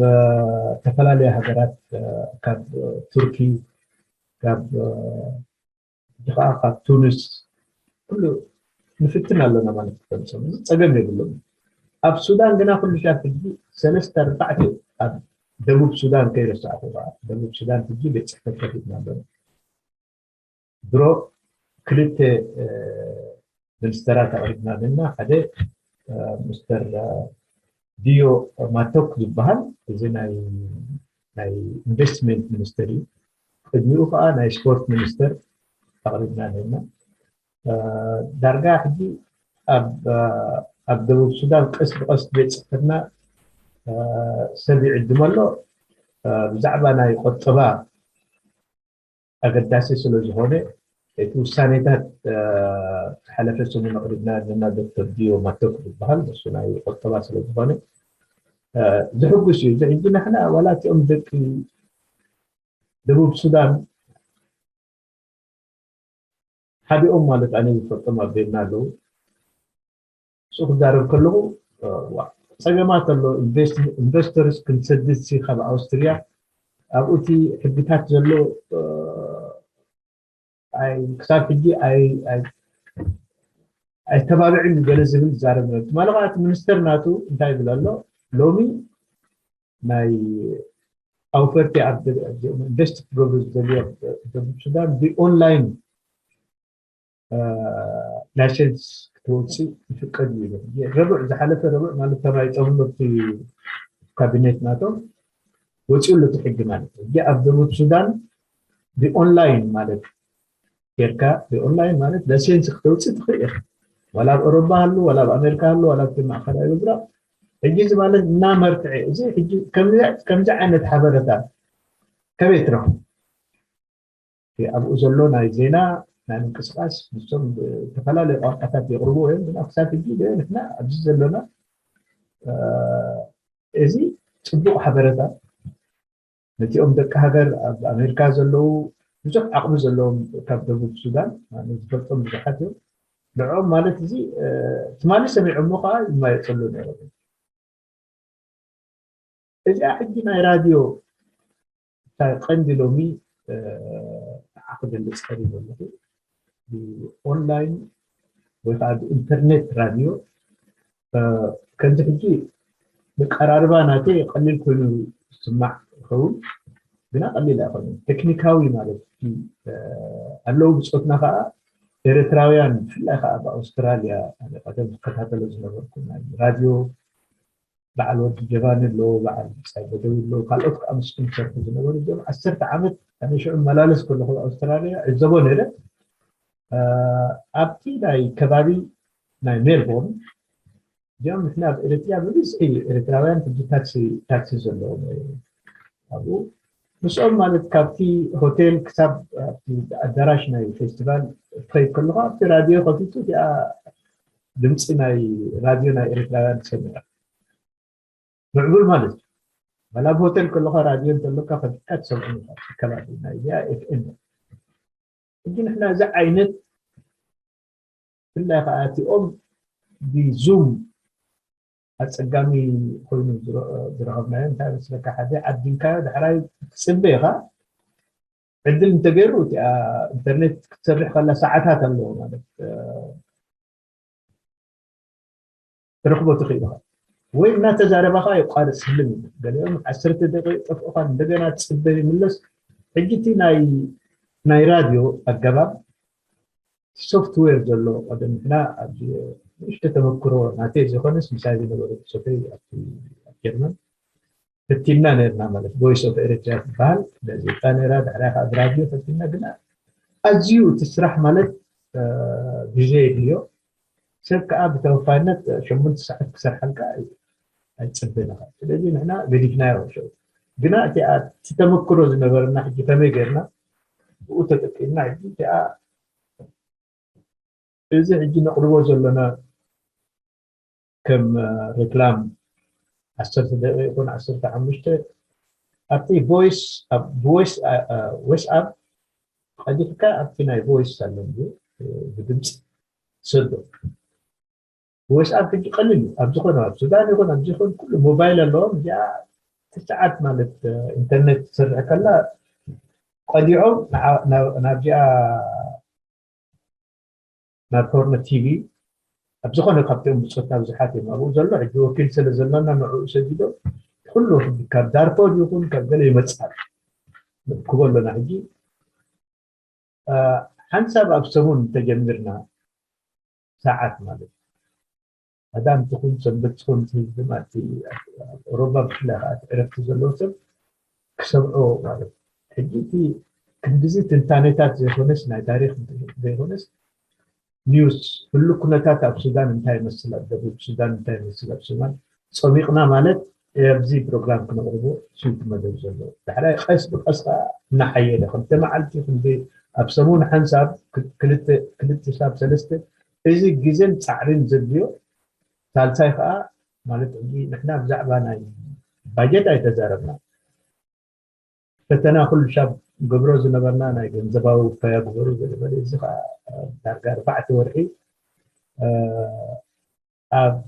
ዝተፈላለዩ ሃገራት ካብ ቱርኪ ካብ ከዓ ካብ ቱኒስ ኩሉ ንፍትን ኣለና ማለት ክፈልፆም ፀገም የብሎም ኣብ ሱዳን ግና ኩሉ ሻብ ሕጂ ሰለስተ ኣርባዕተ ኣብ ደቡብ ሱዳን ከይረሳዕኩ ከዓ ደቡብ ሱዳን ሕጂ ቤት ፅሕፈት ከፊትና ኣለና ድሮ ክልተ ሚኒስተራት ኣቕሪብና ኣለና ሓደ ሚስተር ዲዮ ማቶክ ዝበሃል እዚ ናይ ኢንቨስትመንት ሚኒስተር እዩ ቅድሚኡ ከዓ ናይ ስፖርት ሚኒስተር ኣቕሪብና ኣለና ዳርጋ ሕጂ ኣብ ደቡብ ሱዳን ቀስ ብቀስ ቤት ፅሕፈትና ሰብ ይዕድመ ኣሎ ብዛዕባ ናይ ቆጠባ ኣገዳሲ ስለዝኾነ እቲ ውሳኔታት ዝሓለፈ ሰሙን ኣቕሪብና ዘለና ዶክተር ዲዮ ማቶክ ዝበሃል ንሱ ናይ ቆጠባ ስለዝኾነ ዝሕጉስ እዩ እዚ ሕጂ ንሕና ዋላ እቲኦም ደቂ ደቡብ ሱዳን ሓዲኦም ማለት ኣነ ዝፈልጦም ኣብ ቤትና ኣለዉ። ንሱ ክዛረብ ከለኹ ጸገማት ኣሎ። ኢንቨስተርስ ክንሰድድ ሲ ካብ ኣውስትርያ ኣብኡ እቲ ሕግታት ዘሎ ክሳብ ሕጂ ኣይተባብዕን ገለ ዝብል ዝዛረብ ነ ትማሊ ከዓ እቲ ሚኒስተር ናቱ እንታይ ይብል ኣሎ? ሎሚ ናይ ኣውፈርቲ ኣብ ኢንቨስት ክገብሩ ዝደልዮ ደቡብ ሱዳን ብኦንላይን ላይሰንስ ክትወፅእ ይፍቀድ እዩ። ረብዕ ዝሓለፈ ረብዕ ማለት ተማይ ፀምሎቲ ካቢኔት ናቶም ወፂኡ ኣሎ እቲ ሕጊ ማለት እዩ። ኣብ ደቡብ ሱዳን ብኦንላይን ማለት ጌርካ ብኦንላይን ማለት ላይሰንስ ክተውፅእ ትኽእል ኢኻ። ዋላ ኣብ ኤሮባ ሃሉ ዋላ ኣብ ኣሜሪካ ሃሉ ዋላ ኣብ ማእከላይ ምብራቕ ሕጂ እዚ ማለት እናመርትዐ እዚ ሕጂ ከምዚ ዓይነት ሓበረታ ከመይ ትረኽቡ? ኣብኡ ዘሎ ናይ ዜና ናይ ምንቅስቃስ ንሶም ዝተፈላለዩ ቋንቋታት የቕርቡ እዮም። ግን ክሳብ ሕጂ ንሕና ኣብዚ ዘለና እዚ ፅቡቕ ሓበረታ ነቲኦም ደቂ ሃገር ኣብ ኣሜሪካ ዘለዉ ብዙሕ ዓቕሚ ዘለዎም ካብ ደቡብ ሱዳን ዝፈልጦም ብዙሓት እዮም። ንዕኦም ማለት እዚ ትማሊ ሰሚዖሞ ከዓ ይማየፀሉ ነይሮም። እዚኣ ሕጂ ናይ ራድዮ እታ ቀንዲ ሎሚ ንዓ ክገልፅ ቀሪበ ኣለኹ። ብኦንላይን ወይ ከዓ ብኢንተርኔት ራድዮ ከምዚ ሕጂ መቀራርባ ናተይ ቀሊል ኮይኑ ዝስማዕ ይኸውን፣ ግና ቀሊል ኣይኮነን። ቴክኒካዊ ማለት ኣለዉ ብፆትና ከዓ ኤርትራውያን ብፍላይ ከዓ ኣብ ኣውስትራልያ ቀደም ዝከታተሎ ዝነበርኩ ናይ ራድዮ በዓል ወዲ ጀባኒ ኣሎ፣ በዓል ብጻይ በደዊ ኣሎ፣ ካልኦት ከዓ ምስኩም ዝሰርሑ ዝነበሩ እዚኦም ዓሰርተ ዓመት ኣነ ሽዑ መላለስ ከለኹ ኣውስትራልያ ዕዘቦ ነይረ። ኣብቲ ናይ ከባቢ ናይ ሜልቦርን እዚኦም ንሕና ኣብ ኤርትራ ብብዝሒ ኤርትራውያን ሕጂ ታክሲ ታክሲ ዘለዎም ኣብኡ ምስኦም ማለት ካብቲ ሆቴል ክሳብ ኣብቲ ኣዳራሽ ናይ ፌስቲቫል ትኸይድ ከለኻ ኣብቲ ራድዮ ከፊቱ እቲኣ ድምፂ ናይ ራድዮ ናይ ኤርትራውያን ትሰምዕ ምዕቡል ማለት እዩ። በላ ኣብ ሆቴል ከለኻ ራድዮ እንተለካ ከፊትካ ትሰምዑ ከባቢ ናይ ዚኣ ኤፍኤም ሕጂ ንሕና እዚ ዓይነት ብፍላይ ከዓ እቲኦም ብዙም ኣፀጋሚ ኮይኑ ዝረኸብናዮ እንታይ መስለካ ሓደ ዓዲምካዮ ዳሕራይ ክትፅበ ኢኻ ዕድል እንተገይሩ እቲኣ ኢንተርኔት ክትሰርሕ ከላ ሰዓታት ኣለዎ ማለት ትረኽቦ ትኽእል ኢኻ ወይ እናተዛረባኻ የቋርፅ ህልም እዩ ገሊኦም ዓሰርተ ደቂቕ ጠፍኡኻ እንደገና ትፅበ ይምለስ ሕጂ እቲ ናይ ራድዮ ኣገባብ ሶፍትዌር ዘሎ ቀደም ንሕና ኣብ ንእሽተ ተመክሮ ናተይ ዝኾነስ ምሳይ ዝነበሩ ሰተይ ኣብ ጀርመን ፈቲና ነርና ማለት ቮይስ ኦፍ ኤርትራ ትበሃል ጋዜጣ ነራ ድሕራ ካብ ራድዮ ፈቲና ግና ኣዝዩ እቲ ስራሕ ማለት ግዜ የድልዮ ሰብ ከዓ ብተወፋይነት ሸሞንተ ሰዓት ክሰርሓልካ ኣይፅብን ኢኻ ስለዚ ንሕና ገዲፍናዮ ሸው ግና እቲ ተመክሮ ዝነበረና ሕጂ ከመይ ገርና ብኡ ተጠቂምና ሕጂ እቲኣ እዚ ሕጂ ነቕርቦ ዘለና ከም ሬክላም ዓሰርተ ደቂቕ ይኹን ዓሰርተ ሓሙሽተ ኣብቲ ቮይስ ኣብ ቮይስ ዌስኣፕ ቀዲሕካ ኣብቲ ናይ ቮይስ ኣሎ ብድምፂ ሰዶ ዌስኣፕ ሕጂ ቀሊል እዩ ኣብ ዝኾነ ኣብ ሱዳን ይኹን ኣብ ዝኾን ኩሉ ሞባይል ኣለዎም እዚኣ ትስዓት ማለት ኢንተርኔት ትሰርሕ ከላ ቀዲዖም ናብዚኣ ናብ ሆርነ ቲቪ ኣብ ዝኾነ ካብቲኦም ብፆትና ብዙሓት እዮም ኣብኡ ዘሎ ሕጂ ወኪል ስለ ዘሎና ንዕኡ ሰዲዶ ኩሉ ካብ ዳርፎር ይኹን ካብ ገለ ይመፅእ ንእክቦ ኣለና ሕጂ ሓንሳብ ኣብ ሰሙን ተጀሚርና ሰዓት ማለት ቀዳም ትኹን ሰንበት ትኹን ህዝቢ ማለት ሮባ ብፍላይ ከዓ ዕረፍቲ ዘለዎ ሰብ ክሰምዖ ማለት ሕጂ እቲ ክንድዚ ትንታኔታት ዘይኮነስ ናይ ታሪክ ዘይኮነስ ኒውስ ህሉ ኩነታት ኣብ ሱዳን እንታይ ይመስል ኣብ ደቡብ ሱዳን እንታይ ይመስል ኣብ ሱዳን ፀሚቕና ማለት ኣብዚ ፕሮግራም ክነቕርቦ ስልቲ መደብ ዘሎ ዳሕራይ ቀስ ብቀስ ከዓ እናሓየለ ከምተ መዓልቲ ክንደ ኣብ ሰሙን ሓንሳብ ክልተ ሳብ ሰለስተ እዚ ግዜን ፃዕርን ዘድልዮ ሳልሳይ ከዓ ማለት ሕጂ ንሕና ብዛዕባ ናይ ባጀት ኣይተዛረብና ፈተና ኩሉ ሻብ ገብሮ ዝነበርና ናይ ገንዘባዊ ፈያ ግበሩ ገለ በለ፣ እዚ ከዓ ዳርጋ ኣርባዕተ ወርሒ ኣብ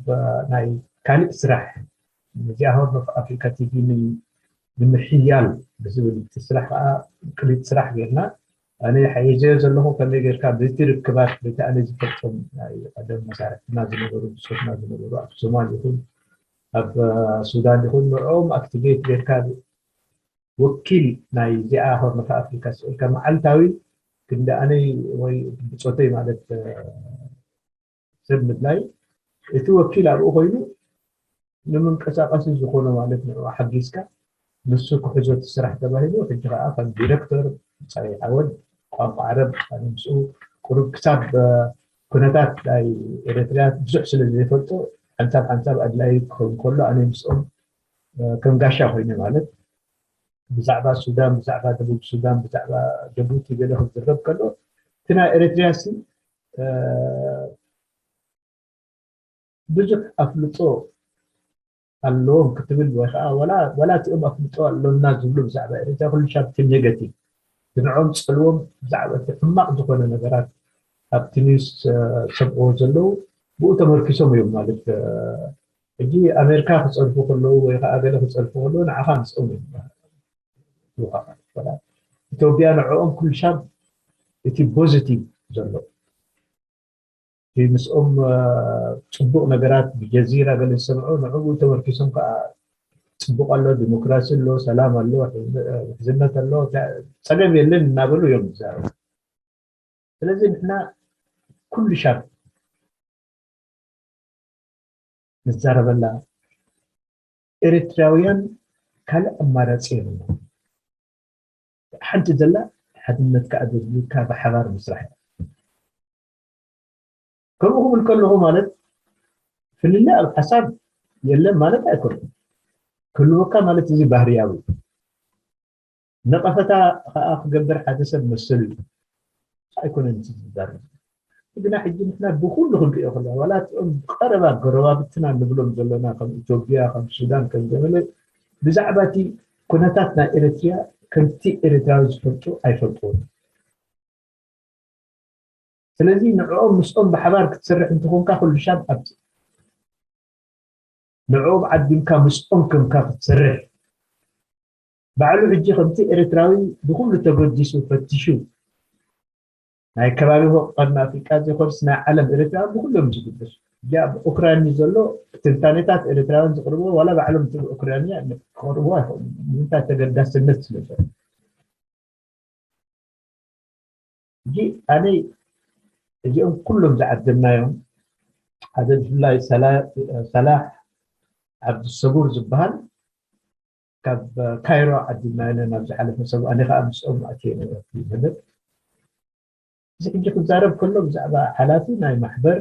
ናይ ካልእ ስራሕ፣ ነዚኣ ሆርን ኦፍ ኣፍሪካ ቲቪ ንምሕያል ብዝብል እቲ ስራሕ ከዓ ቅሊት ስራሕ ጌርና። ኣነ ሓየዘዮ ዘለኹ ከመይ ጌርካ በቲ ርክባት በቲ ኣነ ዝፈልጦም ናይ ቀደም መሳርሕትና ዝነበሩ ብጾትና ዝነበሩ ኣብ ሶማል ይኹን ኣብ ሱዳን ይኹን ንዕኦም ኣክቲቬት ጌርካ ወኪል ናይ እዚኣ ሆርን ኦፍ ኣፍሪካ ስእልካ መዓልታዊ ክንዲ ኣነይ ወይ ብጾተይ ማለት ሰብ ምድላይ እቲ ወኪል ኣብኡ ኮይኑ ንምንቀሳቀሲ ዝኾኖ ማለት ንዕኡ ሓጊዝካ ንሱ ክሕዞ እቲ ስራሕ ተባሂሉ ሕጂ ከዓ ከም ዲረክተር ፀይ ዓወድ ቋንቋ ዓረብ ኣነ ምስኡ ቁሩብ ክሳብ ኩነታት ናይ ኤረትርያ ብዙሕ ስለ ዘይፈልጦ ሓንሳብ ሓንሳብ ኣድላይ ክኸውን ከሎ ኣነ ምስኦም ከም ጋሻ ኮይነ ማለት ብዛዕባ ሱዳን ብዛዕባ ደቡብ ሱዳን ብዛዕባ ጀቡቲ ገለ ክዝረብ ከሎ እቲ ናይ ኤረትርያ ሲ ብዙሕ ኣፍልጦ ኣለዎም ክትብል ወይ ከዓ ዋላ እቲኦም ኣፍልጦ ኣለና ዝብሉ ብዛዕባ ኤረትርያ ኩሉ ሻብ እቲ ኔጋቲቭ ብንዕኦም ፀልዎም ብዛዕባ እቲ ሕማቕ ዝኾነ ነገራት ኣብቲ ኒውስ ሰምዕዎ ዘለዉ ብኡ ተመርኪሶም እዮም ማለት ሕጂ ኣሜሪካ ክፀርፉ ከለዉ ወይ ከዓ ገለ ክፀርፉ ከለዉ ንዓኻ ምስኦም እዮም ኢትዮጵያ ንዕኦም ኩሉ ሻብ እቲ ፖዚቲቭ ዘሎ እቲ ምስኦም ፅቡቕ ነገራት ብጀዚራ ገለ ዝሰምዑ ንዕኡ ተመርኪሶም ከዓ ፅቡቕ ኣሎ ዲሞክራሲ ኣሎ ሰላም ኣሎ ምሕዝነት ኣሎ ፀገም የለን እናበሉ እዮም ዝዛረቡ ስለዚ ንሕና ኩሉ ሻብ ንዛረበላ ኤርትራውያን ካልእ ኣማራፂ የብልና ሓንቲ ዘላ ሓድነት ከዓ ዘድልካ ብሓባር ምስራሕ ከምኡ ክብል ከለኹ ማለት ፍልለ ኣብ ሓሳብ የለን ማለት ኣይኮነን ክህልወካ ማለት እዚ ባህርያዊ ነቐፈታ ከዓ ክገብር ሓደ ሰብ መሰሉ እዩ ኣይኮነን ዝዛረብ ግና ሕጂ ንሕና ብኩሉ ክንሪኦ ከለና ዋላ እቲኦም ቀረባ ጎረባብትና ንብሎም ዘለና ከም ኢትዮጵያ ከም ሱዳን ከም ገመለ ብዛዕባ እቲ ኩነታት ናይ ኤረትርያ ከምቲ ኤረትራዊ ዝፈልጡ ኣይፈልጥዎን ስለዚ ንዕኦም ምስኦም ብሓባር ክትሰርሕ እንትኾንካ ኩሉ ሻብ ኣብቲ ንዕኦም ዓዲምካ ምስኦም ከምካ ክትሰርሕ ባዕሉ ሕጂ ከምቲ ኤርትራዊ ብኩሉ ተገዲሱ ፈቲሹ ናይ ከባቢ ቀርኒ ኣፍሪቃ ዘይኮንስ ናይ ዓለም ኤርትራዊ ብኩሎም ዝግደሱ ሕጂ ኣብ ኡክራይን ዘሎ ትንታኔታት ኤርትራውያን ዝቅርብዎ ዋላ ባዕሎም እቲ ኡክራይንያ ክቅርብዎ ኣይክእሉ ንምንታይ ተገዳስነት ስለ ዘሎ ሕጂ ኣነ እዚኦም ኩሎም ዝዓደምናዮም ሓደ ብፍላይ ሰላሕ ዓብዱሰቡር ዝበሃል ካብ ካይሮ ዓዲምናዮ ናብ ዝሓለፈ ሰብ ኣነ ከዓ ምስኦም ኣትየ ነበር እዚ ሕጂ ክዛረብ ከሎ ብዛዕባ ሓላፊ ናይ ማሕበር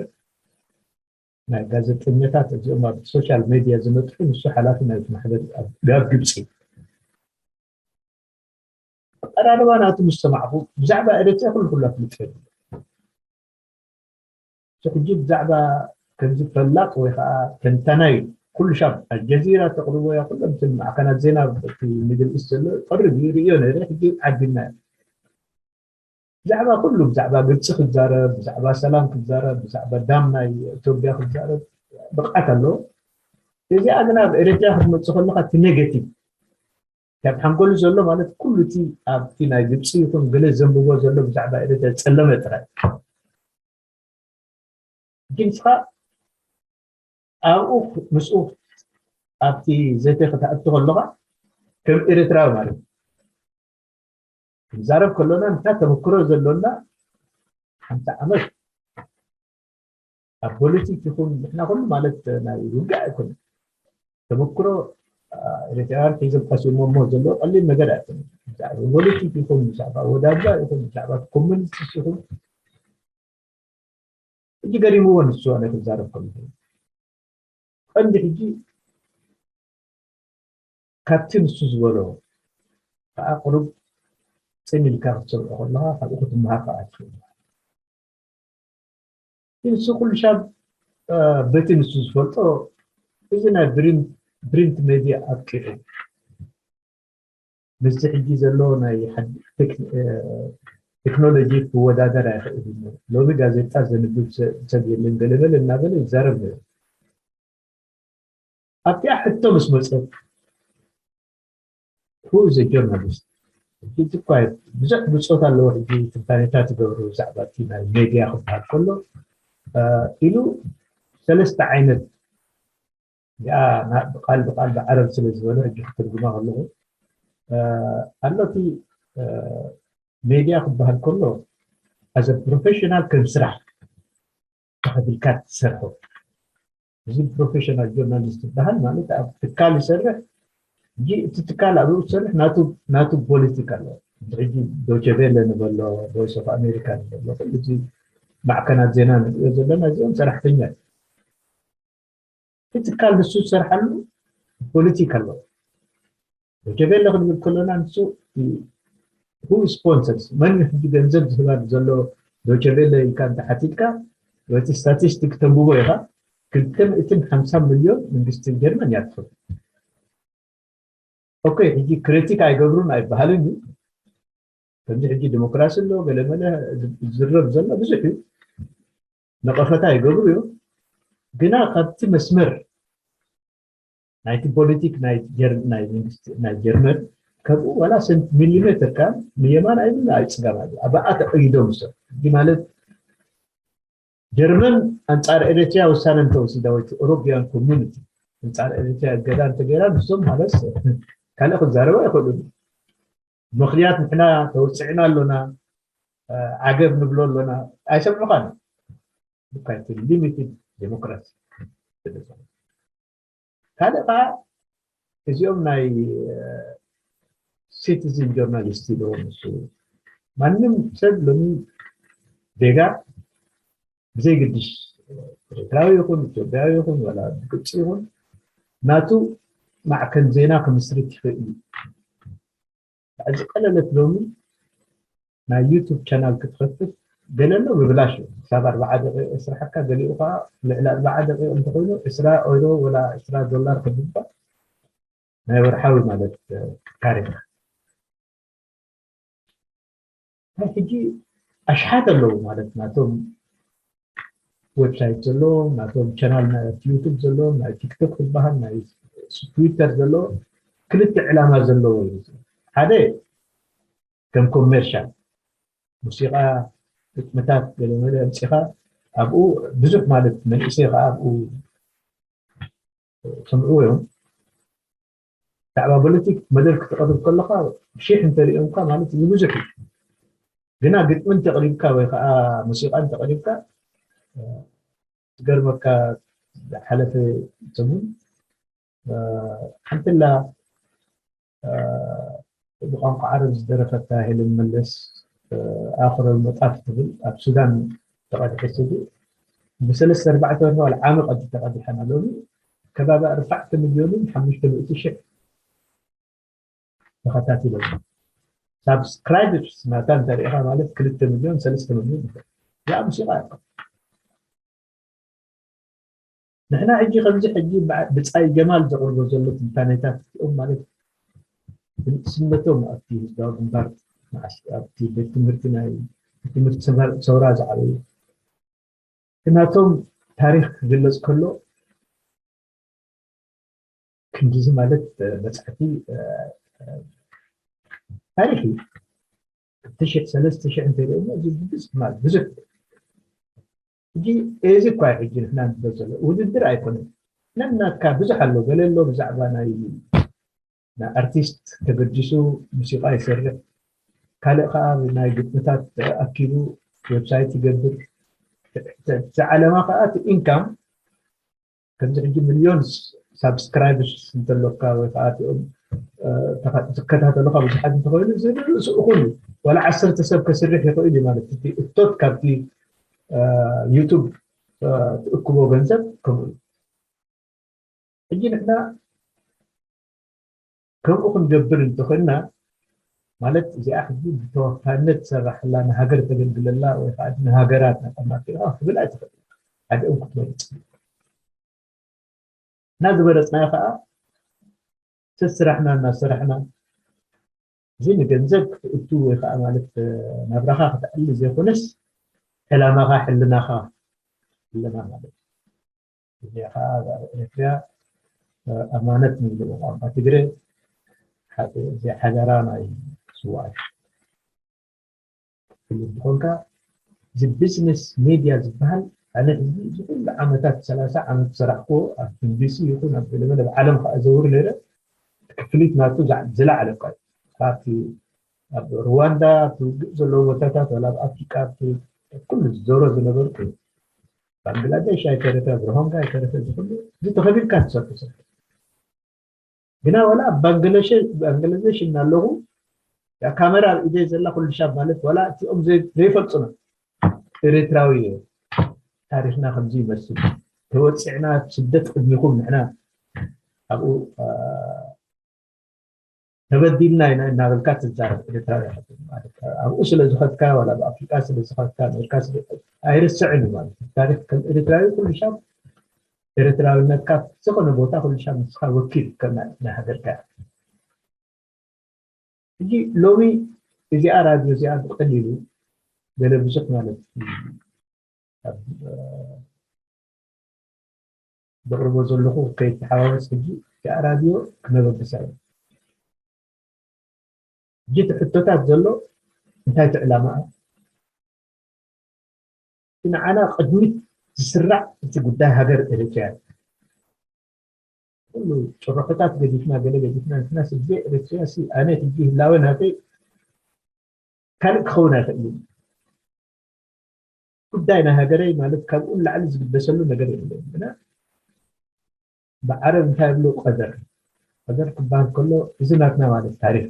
ናይ ጋዜጠኛታት እዚኦም ኣብ ሶሻል ሜድያ ዝነጥፉ ንሱ ሓላፊ ናይቲ ማሕበር ኣብ ግብፂ ኣቀራርባ ናቱ ምስ ሰማዕኹ ብዛዕባ ኤረትርያ ኩሉ ኩሉ ኣፍልጦ የብሉ ሕጂ ብዛዕባ ከምዚ ፈላጥ ወይ ከዓ ተንታናይ ኩሉ ሻብ ኣልጀዚራ ተቅርቦ እያ ኩሎም እቲ ማዕከናት ዜና እቲ ሚድል ኢስት ዘሎ ቀርብ እዩ ርእዮ ነይረ ሕጂ ዓዲልና ብዛዕባ ኩሉ ብዛዕባ ግብፂ ክዛረብ ብዛዕባ ሰላም ክዛረብ ብዛዕባ ዳም ናይ ኢትዮጵያ ክዛረብ ብቕዓት ኣለዎ እዚኣ ግን ኣብ ኤረትርያ ክትመፅእ ከለካ እቲ ኔጌቲቭ ካብ ሓንጎሉ ዘሎ ማለት ኩሉ እቲ ኣብቲ ናይ ግብፂ ይኹን ገለ ዘንብቦ ዘሎ ብዛዕባ ኤረትርያ ዝፀለመ ጥራይ ግን ንስኻ ኣብኡ ምስኡ ኣብቲ ዘተ ክትኣቱ ከለኻ ከም ኤርትራዊ ማለት እዩ ክንዛረብ ከሎና ንታ ተመክሮ ዘሎና ሓንቲ ዓመት ኣብ ፖለቲክ ይኹን ንሕና ኩሉ ማለት ናይ ውግእ ኣይኮነ ተመክሮ ኤርትራውያን ሒዞም ቀሲሞ ሞ ዘለዎ ቀሊል ነገር ኣይኮነ ፖለቲክ ይኹን ብዛዕባ ወዳጃ ይኹን ብዛዕባ ኮሚኒስት ይኹን ሕጂ ገሪምዎ ንሱ ኣነ ክዛረብ ከለኹ ቀንዲ ሕጂ ካብቲ ንሱ ዝበሎ ከዓ ቁሩብ ፅን ኢልካ ክትሰምዖ ከለካ ካብኡ ክትመሃር ከዓ ትኽእል ንሱ ኩሉ ሻብ በቲ ንሱ ዝፈልጦ እዚ ናይ ብሪንት ሜድያ ኣብቂዑ ምስዚ ሕጂ ዘሎ ናይ ሓድ- ቴክ- እ፣ ቴክኖሎጂ ክወዳደር ኣይኽእል እዩ። ሎሚ ጋዜጣ ዘንብብ ሰ- ሰብ የለን ገለመለ እናበለ ይዛረብ ነይሩ። ኣብቲኣ ሕቶ ምስ መፀት፣ who is a journalist? ሕጂ እኳ ብዙሕ ብፆት ኣለዎ። ሕጂ ትንታኔታት ይገብሩ ብዛዕባ እቲ ናይ ሜድያ ክበሃል ከሎ፣ እ፣ ኢሉ ሰለስተ ዓይነት እዚኣ ና- ብቃል ብቃል ብዓረብ ስለ ዝበሎ ሕጂ ክትርጉማ ከለኹ፣ እ፣ ኣሎ እቲ፣ እ፣ ሜድያ ክበሃል ከሎ፣ as a professional ከም ስራሕ ተኸፊልካ ትሰርሖ። እዚ ፕሮፌሽናል ጆርናሊስት ዝበሃል ማለት ኣብ ትካል ይሰርሕ። ሕጂ እቲ ትካል ኣብኡ ዝሰርሕ ናቱ ናቱ ፖሊቲክ ኣለዎ። ሕጂ ዶቸቬለ ንበሎ፣ ቮይስ ኦፍ ኣሜሪካ ንበሎ፣ ኩሉ እዚ ማዕከናት ዜና ንሪኦ ዘለና እዚኦም ሰራሕተኛ እዮም። እቲ ትካል ንሱ ዝሰርሓሉ ፖሊቲክ ኣለዎ። ዶቸቬለ ክንብል ከለና ንሱ who sponsors፣ መን እዩ ሕጂ ገንዘብ ዝህባ ዘሎ ዶቸቬለ ኢልካ እንተሓቲትካ፣ በቲ ስታቲስቲክ ተንብቦ ኢኻ። ክልተ ሚእትን ሓምሳ ሚልዮን መንግስቲ ጀርመን እያ ትኸፍል። ኦኬ፣ ሕጂ ክሪቲክ ኣይገብሩን ኣይበሃልን እዩ። ከምዚ ሕጂ ዲሞክራሲ ኣሎ ገለመለ ዝዝረብ ዘሎ ብዙሕ እዩ። ነቐፈታ ይገብሩ እዮም። ግና ካብቲ መስመር ናይቲ ፖሊቲክ ናይ ጀር- ናይ መንግስቲ ናይ ጀርመን ካብኡ ዋላ ሰንት ሚሊሜትር ከ ንየማን ኣይብሉ ኣይፅጋም ኣለ ኣብኣ ተቐይዶም ሰብ። እዚ ማለት ጀርመን ኣንፃር ኤሪትሪያ ውሳነ እንተወሲዳ ወይ ኦሮፒያን ኮሚኒቲ ኣንፃር ኤሪትሪያ እገዳ እንተገይራ ንሶም ማለት ካልእ ክዛረቡ ኣይኽእሉን። ምኽንያት ንሕና ተወፅዕና ኣሎና፣ ዓገብ ንብሎ ኣሎና ኣይሰምዑኻን። ሊሚትድ ዴሞክራሲ። ካልእ ከዓ እዚኦም ናይ ሲቲዝን ጆርናሊስት ኢለዎም ንሱ ማንም ሰብ ሎሚ ዜጋ ብዘይግድሽ ኤርትራዊ ይኹን ኢትዮጵያዊ ይኹን ወላ ግብፂ ይኹን ናቱ ማዕከን ዜና ክምስርት ይኽእል እዩ። ዝቀለለት ሎሚ ናይ ዩቱብ ቻናል ክትኸፍት ገለ ኣሎ ብብላሽ እዩ። ክሳብ ኣርባዓ ደቂቕ ስራሕካ ገሊኡ ከዓ ልዕሊ ኣርባዓ ደቂቕ እንተኮይኑ ዕስራ ኦይሮ ወላ ዕስራ ዶላር ከብባ ናይ ወርሓዊ ማለት ታሪክ ናይ ሕጂ ኣሽሓት ኣለዉ ማለት ናቶም ዌብሳይት ዘለዎም ናቶም ቻናል ናይ ዩቱብ ዘለዎም ናይ ቲክቶክ ዝበሃል ናይ ትዊተር ዘለዎ ክልተ ዕላማ ዘለዎ እዩ። ሓደ ከም ኮሜርሻል ሙዚቃ ግጥምታት ገለመለ ኣምፂኻ ኣብኡ ብዙሕ ማለት መንእሰይ ከዓ ኣብኡ ሰምዕዎ እዮም። ብዛዕባ ፖለቲክ መደብ ክተቕርብ ከለካ ሽሕ እንተሪኦምካ ማለት እዚ ብዙሕ እዩ። ግና ግጥሚ እንተቕሪብካ ወይ ከዓ ሙዚቃ እንተቕሪብካ ዝገርመካ ዝሓለፈ ሰሙን ሓንትላ ብቋንቋ ዓረብ ዝደረፈታ ሄለን መለስ ኣኽረብ መጣፍ ትብል ኣብ ሱዳን ተቐድሐ ስዲ ብሰለስተ ኣርባዕተ ወርሒ ዋላ ዓመ ቀዲ ተቐዲሐና ሎሚ ከባቢ ኣርባዕተ ሚልዮንን ሓሙሽተ ሚእቲ ሽሕ ተኸታቲሎም ሳብስክራይብስ ናታ እንተሪኢኻ ማለት ክልተ ሚልዮን ሰለስተ ሚልዮን ይኣምሲኻ ንሕና ሕጂ ከምዚ ሕጂ ብፃይ ጀማል ዘቕርቦ ዘሎ ትንታኔታት እቲኦም ማለት ብንእስነቶም ኣብቲ ህዝባዊ ግንባር ኣብቲ ቤት ትምህርቲ ናይ ትምህርቲ ሰውራ ዝዓበዩ ናቶም ታሪክ ክግለፅ ከሎ ክንዲዚ ማለት መፅሕቲ ታሪክ እዩ። ክልተ ሽሕ ሰለስተ ሽሕ እንተሪኦ እዚ ብዙሕ ማለት ብዙሕ ሕጂ እዚ እኳ ሕጂ ንሕና ንብሎ ዘሎ ውድድር ኣይኮነን። ነናትካ ብዙሕ ኣሎ ገለ ኣሎ ብዛዕባ ናይ ናይ ኣርቲስት ተገዲሱ ሙዚቃ ይሰርሕ ካልእ ከዓ ናይ ግጥምታት ኣኪቡ ዌብሳይት ይገብር እቲ ዓለማ ከዓ እቲ ኢንካም ከምዚ ሕጂ ሚልዮን ሳብስክራይብስ እንተሎካ ወይ ከዓ እቲኦም ዝከታተሉካ ብዙሓት እንተኮይኑ እዚ ርእሱ እኹል እዩ ዋላ ዓሰርተ ሰብ ከስርሕ ይኽእል እዩ ማለት እቲ እቶት ካብቲ ዩቱብ ትእክቦ ገንዘብ ከምኡ እዩ ሕጂ ንሕና ከምኡ ክንገብር እንተኮይንና ማለት እዚኣ ሕጂ ብተወፋይነት ትሰራሕላ ንሃገር ተገልግለላ ወይ ከዓ ንሃገራት ናቀማጢ ክብል ኣይትኽእል ሓደ እንኩ ትመርፅ እና ዝበረፅናዮ ከዓ ሰስራሕና እናሰራሕና እዚ ንገንዘብ ክትእቱ ወይ ከዓ ማለት ናብራኻ ክትዕሊ ዘይኮነስ ዕላማኻ ሕልናኻ ኣለና ማለት እዩ። እዚ ከዓ ኣብ ኤርትርያ ኣማነት ንብሎ ቋንቋ ትግረ እዚ ሓደራ ናይ ስዋይ ክትብል ዝኾንካ እዚ ቢዝነስ ሜድያ ዝበሃል ኣነ እዚ እዚ ኩሉ ዓመታት ሰላሳ ዓመት ዝሰራሕኩዎ ኣብ ቢቢሲ ይኹን ኣብ ገለመለ ዓለም ከዓ ዘውር ነረ ክፍሊት ናቱ ዝለዓለ እኳ ካብቲ ኣብ ሩዋንዳ ኣብቲ ውግእ ዘለዎ ቦታታት ወላ ኣብ ኣፍሪቃ ኣብቲ ኩሉ ዝዞሮ ዝነበርኩ ባንግላዴሽ ኣይተረፈ ብሮሆንጋ ኣይተረፈ ዝኩሉ እዚ ተኸቢልካ ትሰርሑ ሰብ ግና ወላ ኣብ ባንግላዴሽ እናለኹ ካሜራ ኣብ ኢደይ ዘላ ኩሉ ሻብ ማለት ወላ እቲኦም ዘይፈልጡና ኤርትራዊ ታሪክና ከምዚ ይመስል ተወፂዕና ስደት ቅድሚኹም ንሕና ኣብኡ ተበዲልና ኢና እናበልካ ትዛረብ ኤርትራዊ ኣይኮንኩን ማለት ኣብኡ ስለ ዝኸድካ ዋላ ኣብ ኣፍሪቃ ስለ ዝኸድካ ኣሜሪካ ስለ ኣይርስዕን እዩ ማለት እዩ ታሪክ ከም ኤርትራዊ ኩሉ ሻብ ኤርትራዊነትካ ዝኾነ ቦታ ኩሉ ሻብ ንስኻ ወኪል ከም ናይ ሃገርካ ሕጂ ሎሚ እዚኣ ራድዮ እዚኣ ብቀሊሉ ገለ ብዙሕ ማለት ዘቕርቦ ዘለኹ ከይተሓዋወስ ሕጂ እዚኣ ራድዮ ክነበብሳ እዩ ሕጂ እቲ ሕቶታት ዘሎ እንታይ እቲ ዕላማ ንዓና ቅድሚት ዝስራዕ እቲ ጉዳይ ሃገር ኤርትርያ ኩሉ ጭርሖታት ገዲፍና ገለ ገዲፍና ንሕና ስድሪ ኤርትርያ ሲ ኣነ ሕጂ ህላወ ናተይ ካልእ ክኸውን ኣይኽእል እዩ ጉዳይ ናይ ሃገረይ ማለት ካብኡ ንላዕሊ ዝግደሰሉ ነገር የለን ግና ብዓረብ እንታይ ብሎ ቀደር ቀደር ክበሃል ከሎ እዚ ናትና ማለት ታሪክ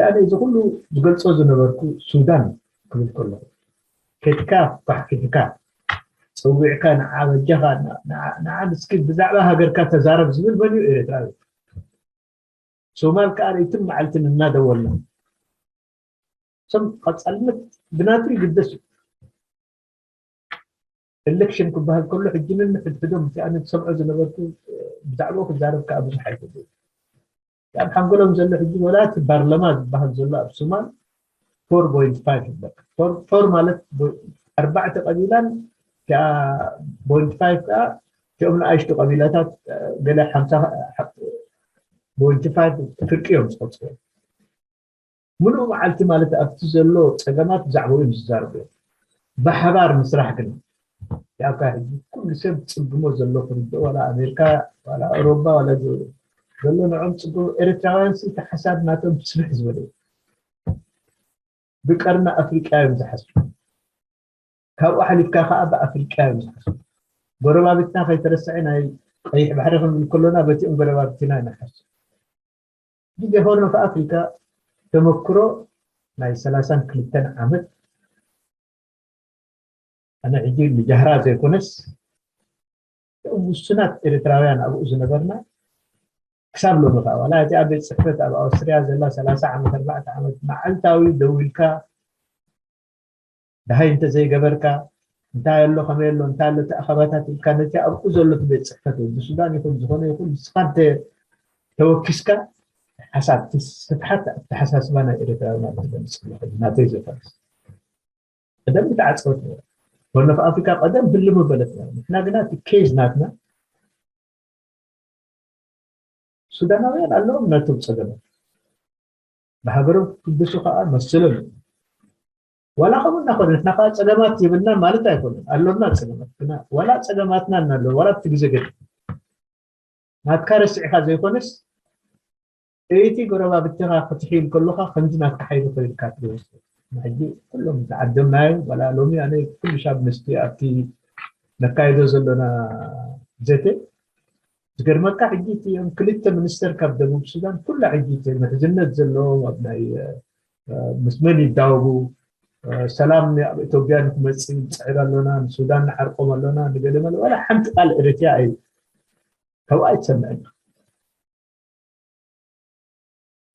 ያኔ እዚ ኩሉ ዝገልጾ ዝነበርኩ ሱዳን ክብል ከለኹ ከድካ ኳሕኪሕካ ፀዊዕካ ንዓ በጃኻ ንዓ ንስኪ ብዛዕባ ሃገርካ ተዛረብ ዝብል መን እዩ ኤርትራዊ ሶማል ከዓ ለይትን መዓልትን እናደወልና እቶም ቀፃልነት ብናቱ ይግደስ እዩ ኤሌክሽን ክበሃል ከሎ ሕጂ ነንሕድሕዶም እቲ ኣነ ዝሰምዖ ዝነበርኩ ብዛዕባኡ ክዛረብ ከዓ ብዙሕ ኣይክእል ኣብ ሓንጎሎም ዘሎ ሕጂ ወላ እቲ ፓርላማ ዝበሃል ዘሎ ኣብ ሶማል ፎር ፖይንት ፋይቭ ይበል ፎር ማለት ኣርባዕተ ቀቢላን ፖይንት ፋይቭ ከዓ እቲኦም ንኣሽቱ ቀቢላታት ገለ ሓምሳ ፖይንት ፋይቭ ፍርቂ እዮም ዝቆፅሩ ምሉእ መዓልቲ ማለት ኣብቲ ዘሎ ፀገማት ብዛዕባኡ እዮም ዝዛረቡ እዮም። ብሓባር ምስራሕ ግን ያካ ሕጂ ኩሉ ሰብ ፅግሞ ዘሎ ክርድኦ ዋላ ኣሜሪካ ዋላ ኣውሮፓ ዋላ ዘሎ ንዖም ፅግሞ ኤርትራውያን ሲ እቲ ሓሳብ ናቶም ስብሕ ዝበለ እዩ። ብቀርኒ ኣፍሪቃ እዮም ዝሓስቡ። ካብኡ ሓሊፍካ ከዓ ብኣፍሪቃ እዮም ዝሓስቡ። ጎረባብትና ከይተረስዐ ናይ ቀይሕ ባሕሪ ክንብል ከሎና በቲኦም ጎረባብትና ንሓስብ። ግዜ ሆርን ኦፍ ኣፍሪካ ተመክሮ ናይ ሰላሳን ክልተን ዓመት ኣነ ሕጂ ንጃህራ ዘይኮነስ ውሱናት ኤርትራውያን ኣብኡ ዝነበርና ክሳብ ሎሚ ከዓ ዋላ እቲ ኣብ ቤት ፅሕፈት ኣብ ኣውስትርያ ዘላ ሰላሳ ዓመት ኣርባዕተ ዓመት መዓልታዊ ደዊልካ ደሃይ እንተዘይገበርካ እንታይ ኣሎ ከመይ ኣሎ እንታይ ኣሎ ተኣኸባታት ኢልካ ነቲ ኣብኡ ዘሎ እቲ ቤት ፅሕፈት ወዲ ሱዳን ይኹን ዝኾነ ይኹን ንስኻ እንተ ተወኪስካ ሓሳብ ስፍሓት ኣተሓሳስባ ናይ ኤርትራዊ ማለት ትገልፅ ኣለኹ ናተይ ዘፈርስ ቀደም ዝተዓፀወት ነረ ኮርኖፍ ኣፍሪካ ቀደም ህልሙ በለት ነረ ንሕና ግና እቲ ኬዝ ናትና ሱዳናውያን ኣለዎም ናቶም ፀገማት ብሃገሮም ክብሱ ከዓ መሰሎም እዩ ዋላ ከምኡ እናኮነ ንሕና ከዓ ፀገማት የብልናን ማለት ኣይኮነን ኣሎና ፀገማት ግና ዋላ ፀገማትና እናሎ ዋላ ኣብቲ ግዜ ገ ናትካ ረሲዕካ ዘይኮነስ እቲ ጎረባብትኻ ክትሕይል ከሎካ ከምዚ ናትካ ሓይሊ ኮይልካ ትወስድ ሕጂ ኩሎም ዝዓደምናዮም ዋላ ሎሚ ኣነ ኩሉ ሻብ ምስቲ ኣብቲ ነካይዶ ዘለና ዘተ ዝገርመካ ሕጂ እቲኦም ክልተ ሚኒስተር ካብ ደቡብ ሱዳን ኩላ ሕጂ እቲ ምሕዝነት ዘለዎም ኣብ ናይ ምስ መን ይዳወቡ ሰላም ኣብ ኢትዮጵያ ንክመፅእ ንፅዕር ኣሎና ንሱዳን ንዓርቆም ኣሎና ንገለመለ ዋላ ሓንቲ ቃል ኤርትያ ኣይ ካብኡ ኣይትሰምዕን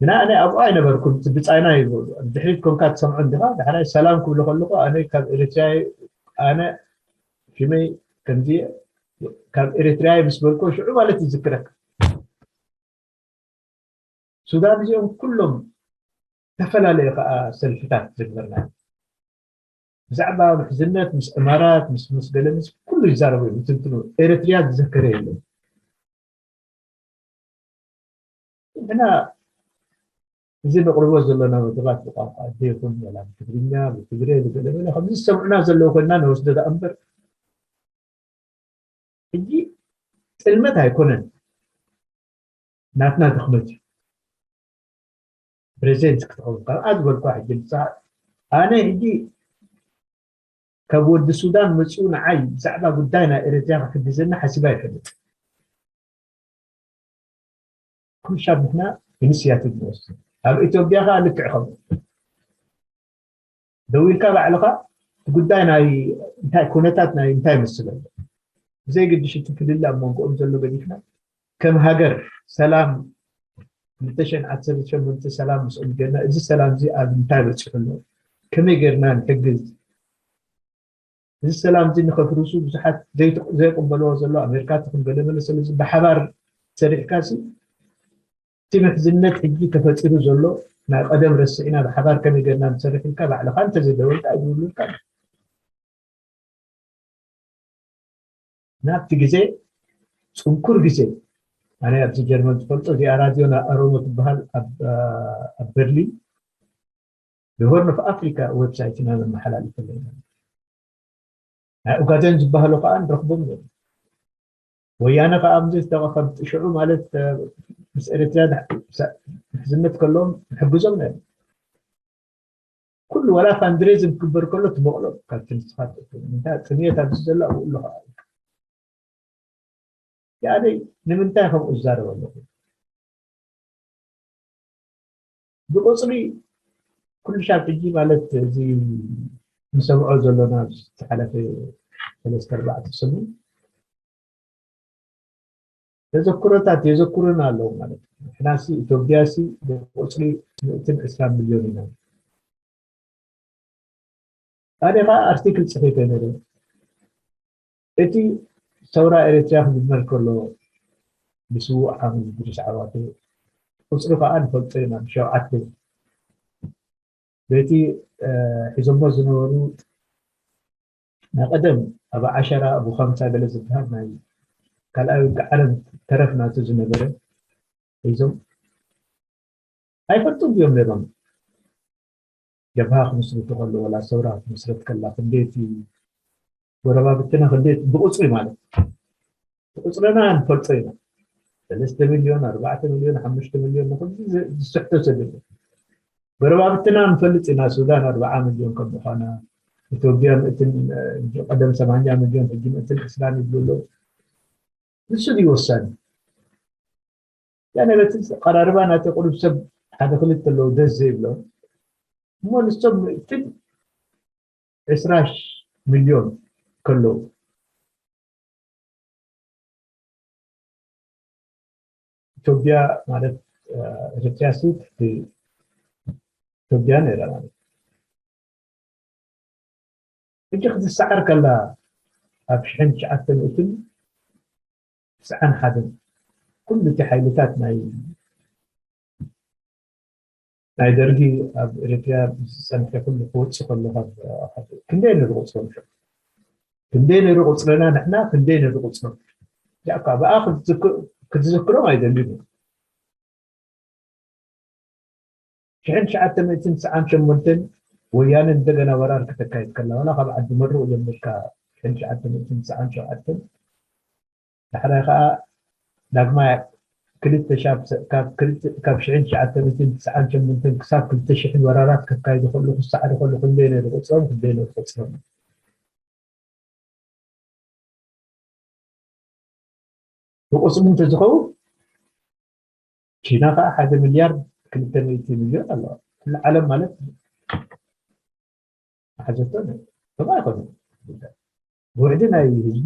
ግና ኣነ ኣብኡ ኣይነበርኩን እቲ ብጻይና እዩ ዝብሉ ድሕሪት ኮንካ ትሰምዖ እንዲኻ ዳሕራይ ሰላም ክብሉ ከለኹ ኣነ ካብ ኤርትራየ ኣነ ሽመይ ከምዚ ካብ ኤርትራየ ምስ በልኮ ሽዑ ማለት ይዝክረካ ሱዳን እዚኦም ኩሎም ዝተፈላለዩ ከዓ ሰልፍታት ዝግበርና ብዛዕባ ምሕዝነት ምስ እማራት ምስ ምስ ገለ ምስ ኩሉ ይዛረቡ እዮም ትንትኑ። ኤርትርያ ዝዘከረ የለን። ንሕና እዚ ነቕርቦ ዘለና መደባት ብቋንቋ ኣደ ይኹን ወላ ብትግርኛ ብትግሬ ብገለመለ ከምዚ ዝሰምዑና ዘለዉ ኮይንና ንወስዶ ደኣ እምበር ሕጂ ጥልመት ኣይኮነን። ናትና ድኽመት እዩ። ፕሬዚደንት ክትኸውን ካብኣ ዝበልኳ ሕጂ ንሳ ኣነ ሕጂ ካብ ወዲ ሱዳን መፅኡ ንዓይ ብዛዕባ ጉዳይ ናይ ኤርትራ ክሕግዘና ሓሲባ ይፈልጥ ኩሻብ ንሕና ኢኒስያቲቭ ንወስድ ኣብ ኢትዮጵያ ከዓ ልክዕ ከምኡ ደው ኢልካ ባዕልኻ እቲ ጉዳይ ናይ እንታይ ኩነታት ናይ እንታይ ይመስል ኣሎ ብዘይ ግድሽ እቲ ፍልልይ ኣብ መንጎኦም ዘሎ ገዲፍና ከም ሃገር ሰላም ክልተ ሽሕን ዓሰርተ ሸሞንተ ሰላም ምስኦም ጌርና እዚ ሰላም እዚ ኣብ እንታይ በፂሑ ኣሎ ከመይ ጌርና ንሕግዝ እዚ ሰላም እዚ ንኸፍርሱ ብዙሓት ዘይቅበልዎ ዘሎ ኣሜሪካ ትኹን ገለመለ ስለዚ ብሓባር ሰሪሕካ ሲ እቲ ምሕዝነት ሕጂ ተፈጢሩ ዘሎ ናይ ቀደም ረስዒና ብሓባር ከመይ ጌርና ንሰርሕ ኢልካ ባዕልኻ እንተዘይደወልካ ኣይድውሉልካ ናብቲ ግዜ ፅንኩር ግዜ ኣነ ኣብዚ ጀርመን ዝፈልጦ እዚኣ ራድዮ ና ኣሮሞ ትበሃል ኣብ በርሊን ብሆርን ኦፍ ኣፍሪካ ዌብሳይት ኢና ነመሓላልፍ ኣለና ናይ ኡጋደን ዝበሃሉ ከዓ ንረኽቦም ነሩ ወያነ ከዓ ምዚ ዝተቐፈም ሽዑ ማለት ምስ ኤርትራ ምሕዝነት ከለዎም ንሕግዞም ነሩ ኩሉ ዋላ ፋንድሬዝን ክግበር ከሎ ትበቕሎ ካብቲ ንስኻ እንታይ ጥምየት ኣብዚ ዘሎ ኣብኡ ኣሎ ከዓ ያኔ ንምንታይ ከምኡ ዝዛረብ ኣለኹ ብቁፅሪ ኩሉ ሻብ ሕጂ ማለት እዚ ንሰምዖ ዘሎና ዝሓለፈ ሰለስተ ኣርባዕተ ሰሙን ተዘክሮታት የዘክሩና ኣለዉ ማለት እዩ። ንሕናሲ ኢትዮጵያሲ ብቁፅሪ ሚእትን ዕስራን ሚልዮን ኢና። ኣነ ከዓ ኣርቲክል ፅሒፈ ነይረ። እቲ ሰውራ ኤርትራ ክጅመር ከሎ ብስዉእ ሓምድ ድሪስ ዓዋተ ቁፅሪ ከዓ ንፈልጦ ኢና ብሸውዓተ በቲ ሒዞሞ ዝነበሩ ናይ ቀደም ኣብ ዓሸራ ኣብ ኸምሳ ገለ ዝበሃል ናይ ካልኣይ ውግእ ዓለም ተረፍ ናቱ ዝነበረ ሒዞም ኣይፈልጡን ድዮም ነይሮም ጀብሃ ክምስርቱ ከሎ ወላ ሰውራ ክምስረት ከላ ክንደይቲ ጎረባብትና ክንደይ ብቁፅሪ ማለት ብቁፅርና ንፈልጦ ኢና ሰለስተ ሚልዮን ኣርባዕተ ሚልዮን ሓሙሽተ ሚልዮን ንክዚ ዝስሕቶ ሰብ የለን ጎረባብትና ንፈልጥ ኢና ሱዳን ኣርባዓ ሚልዮን ከም ምኳና ኢትዮጵያ ምእትን ቀደም ሰማንያ ሚልዮን ሕጂ ምእትን ዕስራን ይብሉ ኣለዉ ንሱ ድዩ ወሳኒ ያነ በቲ ኣቀራርባ ናተይ ቁሩብ ሰብ ሓደ ክልተ ኣለዉ ደስ ዘይብሎም እሞ ንሶም ምእትን ዕስራ ሚልዮን ከለዉ ኢትዮጵያ ማለት ኤርትራ ሲ ትሕቲ ኢትዮጵያ ነይራ ማለት ሕጂ ክትሰዓር ከላ ኣብ ሽሕን ትሽዓተ ሚእትን ትስዓን ሓደን ኩሉ እቲ ሓይልታት ናይ ናይ ደርጊ ኣብ ኤርትራ ዝፀንሐ ኩሉ ክወፅእ ከሎ ክንደይ ነሩ ቁፅሮም ክንደይ ነሩ ቁፅርና ንሕና ክንደይ ነሩ ቁፅሮም ያካ ብኣ ክትዝክሮም ኣይደልዩ ሽሕን ትሽዓተ ሚእትን ትስዓን ሸሞንተን ወያነ እንደገና ወራር ከተካይድ ከላ ዋላ ካብ ዓዲ መርኡ ጀምርካ ሽሕን ትሽዓተ ሚእትን ትስዓን ሸውዓተን ዳሕራይ ከዓ ዳግማይ ክልተ ሻብ ካብ ሽሕን ትሽዓተ ሚእትን ትስዓን ሸሞንተን ክሳብ ክልተ ሽሕን ወራራት ከካይዱ ከሉ ክሰዓሩ ከሉ ክንደይ ነይሩ ቁፅሮም ክንደይ ነይሩ ቁፅሮም ብቁፅሪ እንተዝኸውን ቺና ከዓ ሓደ ሚልያርድ ክልተ ሚእቲ ሚልዮን ኣለዋ ኩሉ ዓለም ማለት ሓዘቶ ከምኡ ኣይኮነ ውሕዲ ናይ ህዝቢ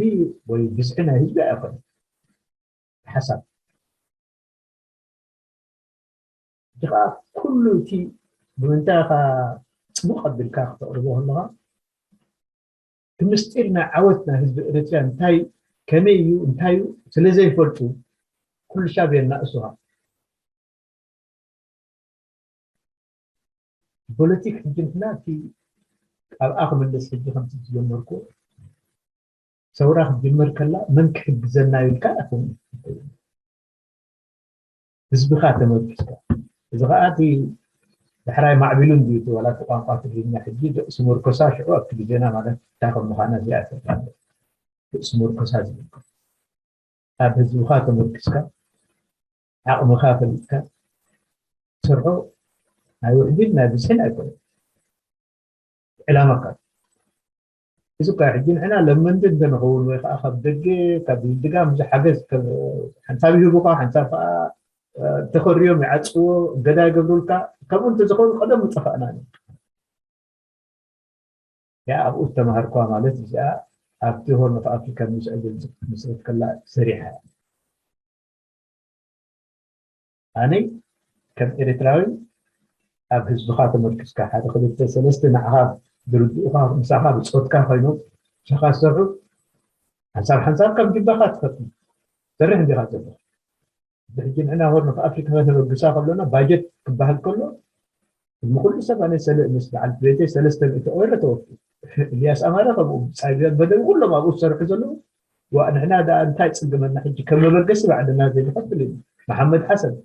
ወይ ብዝሒ ናይ ህዝቢ ኣይኮነ ሓሳብ እቲ ከዓ ኩሉ እቲ ብምንታይ ካ ፅቡቅ ኣቢልካ ክተቅርቦ ከለካ እቲ ምስጢር ናይ ዓወት ናይ ህዝቢ ኤርትራ እንታይ ከመይ እዩ እንታይ እዩ ስለዘይፈልጡ ኩሉ ሻብ የናእሱኻ ፖለቲክ ሕጂ ንሕና እቲ ኣብኣ ክምለስ ሕጂ ከምቲ ዝጀመርኩ ሰውራ ክትጅመር ከላ መን ክሕግዘና ኢልካ ኣይኮነ ህዝብኻ ተመርኪስካ እዚ ከዓ እቲ ዳሕራይ ማዕቢሉ እንድዩ እቲ ዋላ እቲ ቋንቋ ትግርኛ ሕጂ ርእሲ መርኮሳ ሽዑ ኣብቲ ግዜና ማለት እንታይ ከም ምዃና እዚኣ ትፈልጣ ኣለካ ርእሲ መርኮሳ ዝብል ኣብ ህዝብኻ ተመርኪስካ ዓቕምኻ ፈሊጥካ ትሰርሖ ናይ ውሕድን ናይ ብዝሕን ኣይኮነን ዕላማካ እዚ እኳ ሕጂ ንሕና ለመንዲ እንተንኸውን ወይ ከዓ ካብ ደገ ካብ ድጋም እዚ ሓገዝ ሓንሳብ ይህቡካ ሓንሳብ ከዓ ተኸርዮም ይዓፅዎ እገዳ ይገብሩልካ ከምኡ እንተዝኸውን ቀደም ምጠፋእና ያ ኣብኡ ዝተምሃርኳ ማለት እዚኣ ኣብቲ ሆርን ኦፍ ኣፍሪካ ኒውስ ኣጀንሲ ክትምስርት ከላ ሰሪሓ ኣነ ከም ኤርትራዊ ኣብ ህዝብኻ ተመርኪስካ ሓደ ክልተ ሰለስተ ንዓኻ ዝርድኡኻ ምሳኻ ብፆትካ ኮይኖም ምሳኻ ዝሰርሑ ሓንሳብ ሓንሳብ ከም ጅባኻ ትፈትኑ ትሰርሕ እንዲኻ ዘለኻ ብሕጂ ንሕና ሆርን ኦፍ ኣፍሪካ ከተበግሳ ከሎና ባጀት ክበሃል ከሎ ቅድሚ ኩሉ ሰብ ኣነ ሰለ ምስ በዓል ቤተይ ሰለስተ ሚእቲ ኦይሮ ተወፊ ኢልያስ ኣማረ ከምኡ ብፃይ በደዊ ኩሎም ኣብኡ ዝሰርሑ ዘለዉ ዋእ ንሕና ደኣ እንታይ ፅግመና ሕጂ ከም መበገሲ ባዕልና ዘይንኸፍል ኢና መሓመድ ሓሰን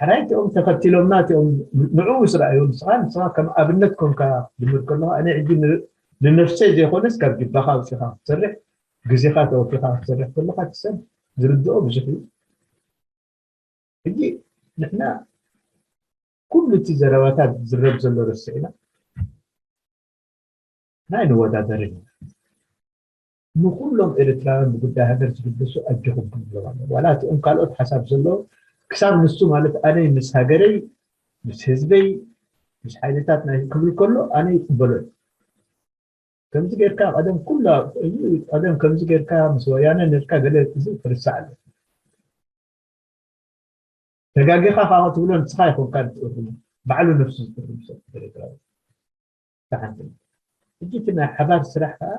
ሕራይ እቲኦም ተኸቲሎምና እቲኦም ንዕኡ ምስ ረኣዩ ንስኻ ንስኻ ከም ኣብነት ኮንካ ድምር ከለኻ ኣነ ሕጂ ንነፍሰይ ዘይኮነስ ካብ ጅባኻ ኣውፂኻ ክትሰርሕ ግዜኻ ተወፊኻ ክትሰርሕ ከለኻ እቲ ሰብ ዝርድኦ ብዙሕ እዩ ሕጂ ንሕና ኩሉ እቲ ዘረባታት ዝረብ ዘሎ ረስዕና ናይ ንወዳደር ኢና ንኩሎም ኤርትራውያን ብጉዳይ ሃገር ዝግደሱ ኣጆኹም ክንብሎም ኣለና ዋላ እቲኦም ካልኦት ሓሳብ ዘለዎ ክሳብ ንሱ ማለት ኣነ ምስ ሃገረይ ምስ ህዝበይ ምስ ሓይልታት ናይ ክብል ከሎ ኣነ ይቅበሎ ከምዚ ጌርካ ቀደም ኩላ ቀደም ከምዚ ጌርካ ምስ ወያነ ነርካ ገለ እዚ ክርስዕ ኣሎ ተጋጊኻ ካብ ትብሎ ንስኻ ይኮንካ ትእርሙ ባዕሉ ነፍሱ ዝእርም ሰብ ኤርትራዊ ሓንቲ ሕጂ እቲ ናይ ሓባር ስራሕ ከዓ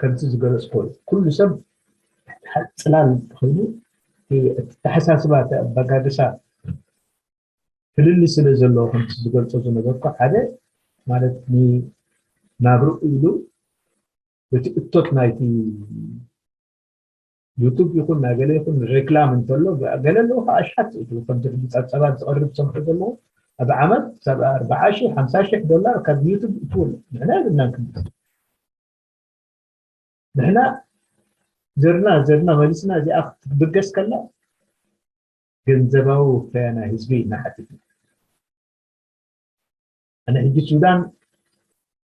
ከምቲ ዝገለፅኮ ኩሉ ሰብ ፅላል ኮይኑ ተሓሳስባ ኣባጋግሳ ፍልልይ ስለ ዘለዎ ከምቲ ዝገልፆ ዝነበርኩ ሓደ ማለት ናብርኡ ኢሉ እቲ እቶት ናይቲ ዩቱብ ይኹን ናይ ገለ ይኹን ሬክላም እንተሎ ገለ ኣለዉ ከዓ ኣሽሓት ዝእትዉ ከምቲ ሕጂ ፀብፀባት ዝቐርብ ዝሰምዑ ዘለዉ ኣብ ዓመት ክሳብ ኣርባዓ ሺሕ ሓምሳ ሺሕ ዶላር ካብ ዩቱብ እትውል ንሕና የብልናን ክንዲ ንሕና ዘርና ዘርና መሊስና እዚኣ ክትብገስ ከላ ገንዘባዊ ውፈያ ናይ ህዝቢ እናሓትት ኣነ ሕጂ ሱዳን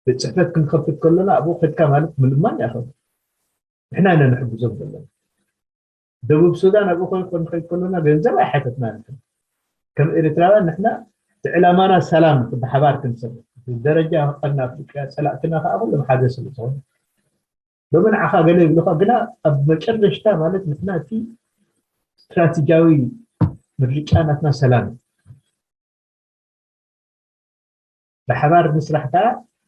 ቤት ፅሕፈት ክንከፍት ከለና ኣብኡ ከድካ ማለት ምልማን ያኸ ንሕና ኢና ንሕግዞም ዘለና ደቡብ ሱዳን ኣብኡ ኮይኑ ክንከይድ ከለና ገንዘብ ኣይሓተትና ንሕና ከም ኤርትራውያን ንሕና እቲ ዕላማና ሰላም ብሓባር ክንሰርሕ ደረጃ ቀርኒ ኣፍሪቃ ፀላእትና ከዓ ኩሎም ሓደ ስለ ዝኾኑ ሎሚ ንዓኻ ገለ ይብሉኻ ግና ኣብ መጨረሽታ ማለት ንሕና እቲ ስትራቴጂያዊ ምርጫ ናትና ሰላም እዩ ብሓባር ምስራሕ ከዓ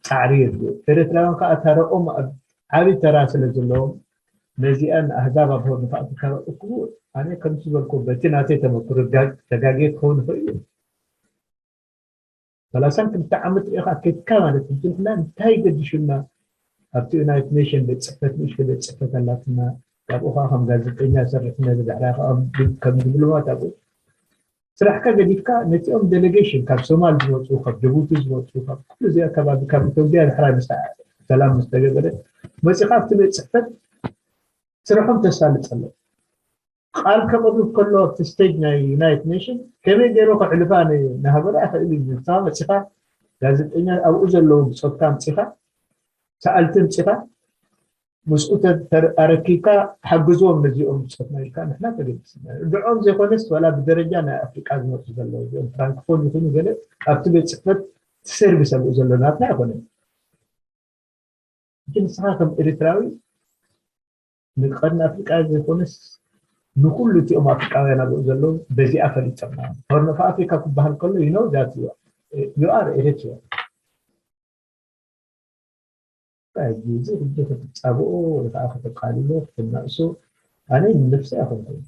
ፃዕሪ የድልዮ ኤርትራውያን ከዓ ተረኦም ኣብ ዓብዪ ተራ ስለ ዘለዎም ነዚኣን ኣህዛብ ኣብ ሆርን ኣፍሪካ ክረክቡ ኣነ ከምቲ ዝበልኩ በቲ ናተይ ተመክሮ ተጋግየ ክኸውን ይኽእል እዩ ሰላሳን ክልተ ዓመት ርኢኻ ከድካ ማለት ሕጂ ንሕና እንታይ ገዲሹና ኣብቲ ዩናይትድ ኔሽን ቤት ፅሕፈት ንእሽቶ ቤት ፅሕፈት ኣላትና ካብኡ ከዓ ከም ጋዜጠኛ ሰርሕ ነዚ ድሕራ ከዓ ከም ዲፕሎማት ኣብኡ ስራሕካ ገዲፍካ ነቲኦም ዴሌጌሽን ካብ ሶማል ዝመፁ ካብ ጅቡቲ ዝመፁ ካብ ኩሉ እዚ ኣከባቢ ካብ ኢትዮጵያ ድሕራ ምስ ሰላም ምስ ተገበረ መፂኻ ኣብቲ ቤት ፅሕፈት ስርሖም ተሳልጠሎም ቃል ከቕርብ ከሎ ኣብቲ ስቴጅ ናይ ዩናይትድ ኔሽን ከመይ ገይሩ ከዕልፋ ንሃገሩ ኣይኽእል እዩ ንስኻ መፂኻ ጋዜጠኛ ኣብኡ ዘለዉ ብፆትካ ኣምፂኻ ሰኣልቲ ኣምፂኻ ምስኡ ኣረኪብካ ሓግዝዎም ነዚኦም ብፆትና ኢልካ ንሕና ተገዲስና ድዖም ዘይኮነስ ዋላ ብደረጃ ናይ ኣፍሪቃ ዝመፁ ዘለዉ እዚኦም ፍራንክፎን ይኹኑ ገለ ኣብቲ ቤት ፅሕፈት ሰርቪስ ኣብኡ ዘሎ ናትና ኣይኮነን እቲ ንስኻ ከም ኤርትራዊ ንቀርኒ ኣፍሪቃ ዘይኮነስ ንኩሉ እቲኦም ኣፍሪቃውያን ኣብኡ ዘለዉ በዚኣ ፈሊጦም ሆርን ኦፍ ኣፍሪካ ክበሃል ከሎ you know that you are Eritrean ሕጂ እዚ ሕጂ ክትጻብኦ ወይ ከዓ ከተቃልሎ ክትናእሶ ኣነ ንነብሰይ ኣይኮንኩን